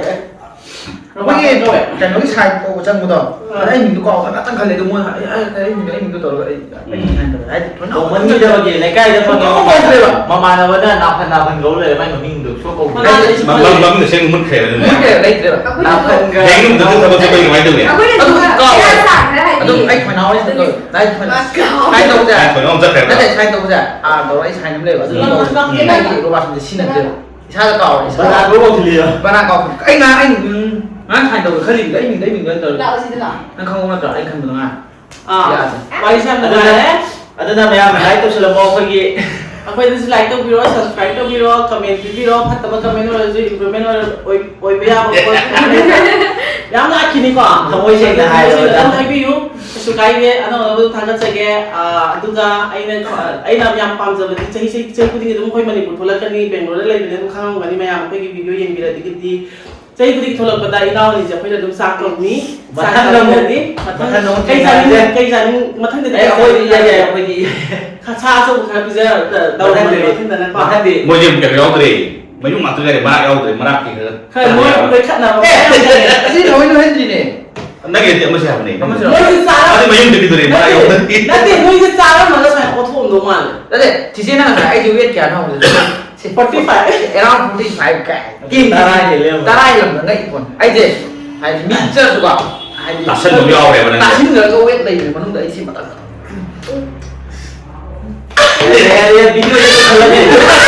ꯑꯩꯈꯣꯏꯒꯤ ꯀꯩꯅꯣꯒꯤ ꯁꯥꯏꯟ ꯇꯧꯕ ꯆꯪꯕꯗꯣ, ꯑꯥ꯫ ꯑꯗ ꯑꯩ ꯃꯤꯡꯗꯣ ꯀꯥꯎꯕ ꯉꯥꯛꯇꯪ ꯈꯜꯂꯦ, ꯑꯗꯨ ꯃꯣꯏꯅ ꯑꯩ, ꯑꯩ, ꯑꯩ ꯃꯤꯡꯗꯣ, ꯑꯩ ꯃꯤꯡꯗꯣ ꯇꯧꯔꯒ ꯑꯩ, ꯑꯩ ꯎꯝ꯫ ꯁꯥꯏꯟ ꯇꯧꯔꯦ꯫ ꯍꯥꯏꯗꯤ ꯊꯣꯏꯅ ꯇꯧꯃꯟꯈꯤꯗꯕꯒꯤ ꯂꯩꯀꯥꯏꯗ ꯐꯪꯉꯦ꯫ ꯀꯥꯎꯗ꯭ꯔꯦꯕ꯫ ꯃꯃꯥꯟꯅꯕꯅ ꯅꯥꯐꯟ ꯅꯥꯐꯟ ꯀꯧ ꯂꯩꯔꯦ, ꯃꯥꯏ ꯃꯃꯤꯡꯗꯣ ꯁꯨꯡꯀꯧ ꯀꯧꯗꯦ꯫ ꯃꯃꯥꯡꯗ ꯃꯃꯤꯡ, ꯃꯃꯤꯡꯗꯣ ꯁꯦꯡꯅ ꯃꯨꯠꯈ꯭ꯔꯦꯕ ꯑꯗꯨꯅꯦ꯫ ꯃꯨꯠꯈ꯭ꯔꯦꯕ, ꯂꯩꯇ꯭ꯔꯦꯕ꯫ ꯑꯩꯈꯣꯏꯅ ꯅꯥꯐꯟꯒ ꯍꯌꯦꯡ ꯅꯨꯡꯗꯥꯡ ꯊꯕꯛ ꯆꯠꯄꯩ ꯀꯃꯥꯏꯅ ꯇꯧꯅꯤ? ꯑꯩꯈꯣꯏꯅ ꯑꯗꯨ ꯁꯤꯗ ꯀꯥꯎꯔꯦ꯫ ꯈꯔ ꯁꯥꯡꯈ꯭ꯔꯦ ꯍꯥꯏꯗꯤ꯫ ꯑꯗꯨꯝ ꯑꯩ ꯊꯣꯏꯅ ꯍꯣꯏ ꯁꯤꯗ ꯇꯧꯔꯦ꯫ ꯅꯥꯏ ꯊꯣꯏꯅ꯫ ꯀꯥꯎꯔꯦ꯫ ꯁꯥꯏꯟ ꯇꯧꯕꯁꯦ꯫ ꯅꯥꯏ ꯊꯣꯏꯅ ꯑꯃꯨꯛ ꯆꯠꯈ꯭ꯔꯦꯕ꯫ ꯅꯠꯇꯦ, ꯁꯥꯏꯟ ꯇꯧꯕꯁꯦ꯫ ꯑꯥ, ꯇꯧꯔ ꯑꯩ ꯁꯥꯏꯟ ꯑꯃ ꯂꯩꯕ꯫ ꯑꯗꯨ ꯎꯝ꯫ ꯇꯧꯔꯦ꯫ ꯎꯝ꯫ ꯑꯩꯒꯤ ꯔꯣꯕꯥꯠꯁꯤꯡꯁꯦ ꯁꯤꯖꯤꯟꯅꯗ꯭ꯔꯦꯕ꯫ ꯏꯁꯥꯗ ꯀꯥꯎꯔꯦ, ꯏꯁꯥꯗ꯫ ꯕꯅꯥꯟ ꯂꯣꯏꯐꯥꯎ ꯊꯤꯜꯂꯤꯔꯣ? ꯕꯅꯥꯟ ꯀꯥꯎ-, ꯑꯩ ꯉꯔꯥꯡ, ꯑꯩ, ꯎꯝ, ꯉꯔꯥꯡ ꯁꯥꯏꯟ ꯇꯧꯕꯗ ꯈꯜꯂꯤꯗꯨꯗ ꯑꯩ ꯃꯤꯡꯗ, ꯑꯩ ꯃꯤꯡꯗ ꯑꯣꯏꯅ ꯇꯧꯔꯦ꯫ ꯂꯥꯛꯑꯣ ꯁꯤꯗ ꯂꯥꯛꯑꯣ꯫ ꯅꯪ ꯈꯪꯍꯧ ꯅꯠꯇ꯭ꯔꯣ? ꯑꯩ ꯈꯟꯕꯗꯣ ꯉꯔꯥꯡ꯫ ꯑꯥ, ꯌꯥꯗꯦ꯫ ꯋꯥꯔꯤꯁꯦ ꯌꯥꯝ ꯑꯗꯨꯅ, ꯅꯨꯡꯉꯥꯏꯔꯦ꯫ ꯑꯗꯨꯅ ꯃꯌꯥꯝꯅ ꯂꯥꯏꯛ ꯇꯧꯁꯤꯜꯂꯝꯃꯣ ꯑꯩꯈꯣꯏꯒꯤ꯫ ꯑꯩꯈꯣꯏꯗꯁꯨ ꯂꯥꯏꯛ ꯇꯧꯕꯤꯔꯣ, ꯁꯕꯁꯀ꯭ꯔꯥꯏꯕ ꯇꯧꯕꯤꯔꯣ, ꯀꯃꯦꯟ ꯄꯤꯕꯤꯔꯣ, ꯐꯠꯇꯕ ꯀꯃꯦꯟ ꯑꯣꯏꯔꯁꯨ ꯏꯝꯄ꯭ꯔꯨꯚꯃꯦꯟ ꯑꯣꯏꯔ-, ꯑꯣꯏ-, ꯑꯣꯏꯕ ꯌꯥꯕ ꯄꯣꯠ ꯌꯥꯝ ꯂꯥꯛꯈꯤꯅꯤꯀꯣ꯫ ꯊꯃꯣꯏ ꯁꯦꯡꯅ ꯊꯃꯣꯏ ꯁꯦꯡꯅ ꯍꯥꯏꯔꯕꯗ꯫ ꯑꯗꯨꯝ ꯍꯥꯏꯕꯤꯌꯨ, ꯀꯩꯁꯨ ꯀꯥꯏꯗꯦ꯫ ꯑꯅꯧ ꯑꯅꯧꯕ ꯊꯥꯒꯠꯆꯒꯦ꯫ ꯑꯥ, ꯑꯗꯨꯒ ꯑꯩꯅ ꯈ꯭ꯋꯥ-, ꯑꯩꯅ ꯌꯥꯝ ꯄꯥꯝꯖꯕꯗꯤ ꯆꯍꯤ, ꯆꯍꯤ, ꯆꯍꯤ ꯈꯨꯗꯤꯡꯒꯤ ꯑꯗꯨꯝ ꯑꯩꯈꯣꯏ ꯃꯅꯤꯄꯨꯔ ꯊꯣꯛꯂꯛꯀꯅꯤ, ꯕꯦꯡꯒ꯭ꯂꯣꯔꯗ ꯂꯩꯕꯅꯤꯅ ꯑꯗꯨꯝ ꯈꯪꯉꯝꯒꯅꯤ ꯃꯌꯥꯝ ꯑꯩꯈꯣꯏꯒꯤ ꯚꯤꯗꯤꯑꯣ ꯌꯦꯡꯕꯤꯔꯗꯤ꯫ ꯆꯍꯤ ꯈꯨꯗꯤꯡꯒꯤ ꯊꯣꯛꯂꯛꯄꯗ ꯏꯅꯥꯎ ꯑꯅꯤꯁꯦ ꯑꯩꯈꯣꯏꯅ ꯑꯗꯨꯝ ꯆꯥꯛ ꯀꯧꯅꯤ꯫ ꯃꯊꯪꯗ ꯑꯃꯨꯛ, ꯆꯥꯛ ꯀꯧꯅꯤ꯫ ꯃꯊꯪ, ꯃꯊꯪꯗ ꯑꯃꯨꯛ ꯀꯩ ꯆꯥꯅꯤꯡ-, ꯊꯦꯡꯅꯔꯁꯦ꯫ ꯀꯩ ꯆꯥꯅꯤꯡ-, ꯃꯊꯪꯗꯗꯤ ꯑꯦ, ꯀꯩ ꯑꯩꯈꯣꯏꯗꯤ ꯆꯥꯅꯤꯡ-, ꯌꯥꯏ, ꯌꯥꯏ, ꯑꯩꯈꯣꯏꯗꯤ꯫ ꯁꯥ ꯑꯆꯧꯕ ꯈꯔ ꯄꯤꯖꯔ ꯇꯧꯔꯝꯃꯅꯤ ꯃꯊꯪꯗꯤ, ꯃꯊꯪꯗꯅꯀꯣ꯫ ꯃꯊꯪꯗꯤ꯫ ꯃꯣꯏꯗꯤ ꯑꯃꯨꯛ ꯀꯩꯅꯣ ꯌꯥꯎꯗ꯭ꯔꯦ꯫ ꯃꯌꯨꯝ ꯉꯥꯛꯇ ꯉꯥꯏꯔꯦ, ꯃꯔꯥꯛ ꯌꯥꯎꯗ꯭ꯔꯦ, ꯃꯔꯥꯛꯀꯤ ꯈꯔ ꯈꯔ ꯃꯣꯏ ꯌꯥꯎꯔꯦ꯫ ꯂꯣꯏ ꯈꯠꯅꯕ ꯑꯦ, ꯃꯌꯥꯝ ꯂꯩꯔꯦ꯫ ꯑꯁꯤ ꯂꯣꯏ ꯂꯣꯏꯍꯟꯗ꯭ꯔꯤꯅꯦ꯫ ꯅꯪꯒꯤꯗꯤ ꯑꯃꯁꯨ ꯍꯥꯏꯕꯅꯦ꯫ ꯑꯃꯁꯨ꯫ ꯅꯣꯏꯁꯦ ꯆꯥꯔꯝ-, ꯑꯗꯨ ꯃꯌꯨꯝꯗ ꯄꯤꯗꯣꯔꯦ, ꯃꯔꯥꯛ ꯅꯠꯇꯦ, ꯌꯥꯎꯗ꯭ꯔꯦ꯫ ꯅꯠꯇꯦ, ꯅꯣꯏꯁꯦ ꯆꯥꯔꯝꯃꯒ ꯁꯨꯃꯥꯏꯅ ꯑꯣꯊꯣꯛꯑꯝꯗꯧ ꯃꯥꯜꯂꯦ꯫ ꯅꯠꯇꯦ, ꯆꯤꯆꯦ ꯅꯪ ꯉꯁꯥꯏ ꯑꯩꯁꯦ weight ꯀꯌꯥꯅꯣ ꯍꯪꯕꯗ forty five꯫ Around forty five ꯀꯥꯏ꯫ ꯇꯔꯥ ꯍꯦꯜꯂꯦ ꯑꯃꯨꯛ꯫ ꯇꯔꯥ ꯍꯦꯜꯂꯝꯗ ꯉꯛꯏ ꯄꯣꯠꯅꯤ꯫ ꯑꯩꯁꯦ, ꯍꯥꯏꯗꯤ, ꯃꯤ ꯆꯠꯂꯁꯨꯀꯣ, ꯍꯥꯏꯗꯤ, ꯇꯥꯁꯟꯕ ꯑꯃ ꯌꯥꯎꯔꯦꯕ ꯅꯪꯁꯦ꯫ ꯇꯥꯁꯤꯟꯈ꯭ꯔꯒ weight ꯂꯩꯕꯅꯤ ꯃꯅꯨꯡꯗ ꯑꯩ ꯁꯤ ꯃꯇꯝꯗ꯫ ꯑꯦ, ꯑꯦ, video ꯗ ꯈꯜꯂꯒꯦ꯫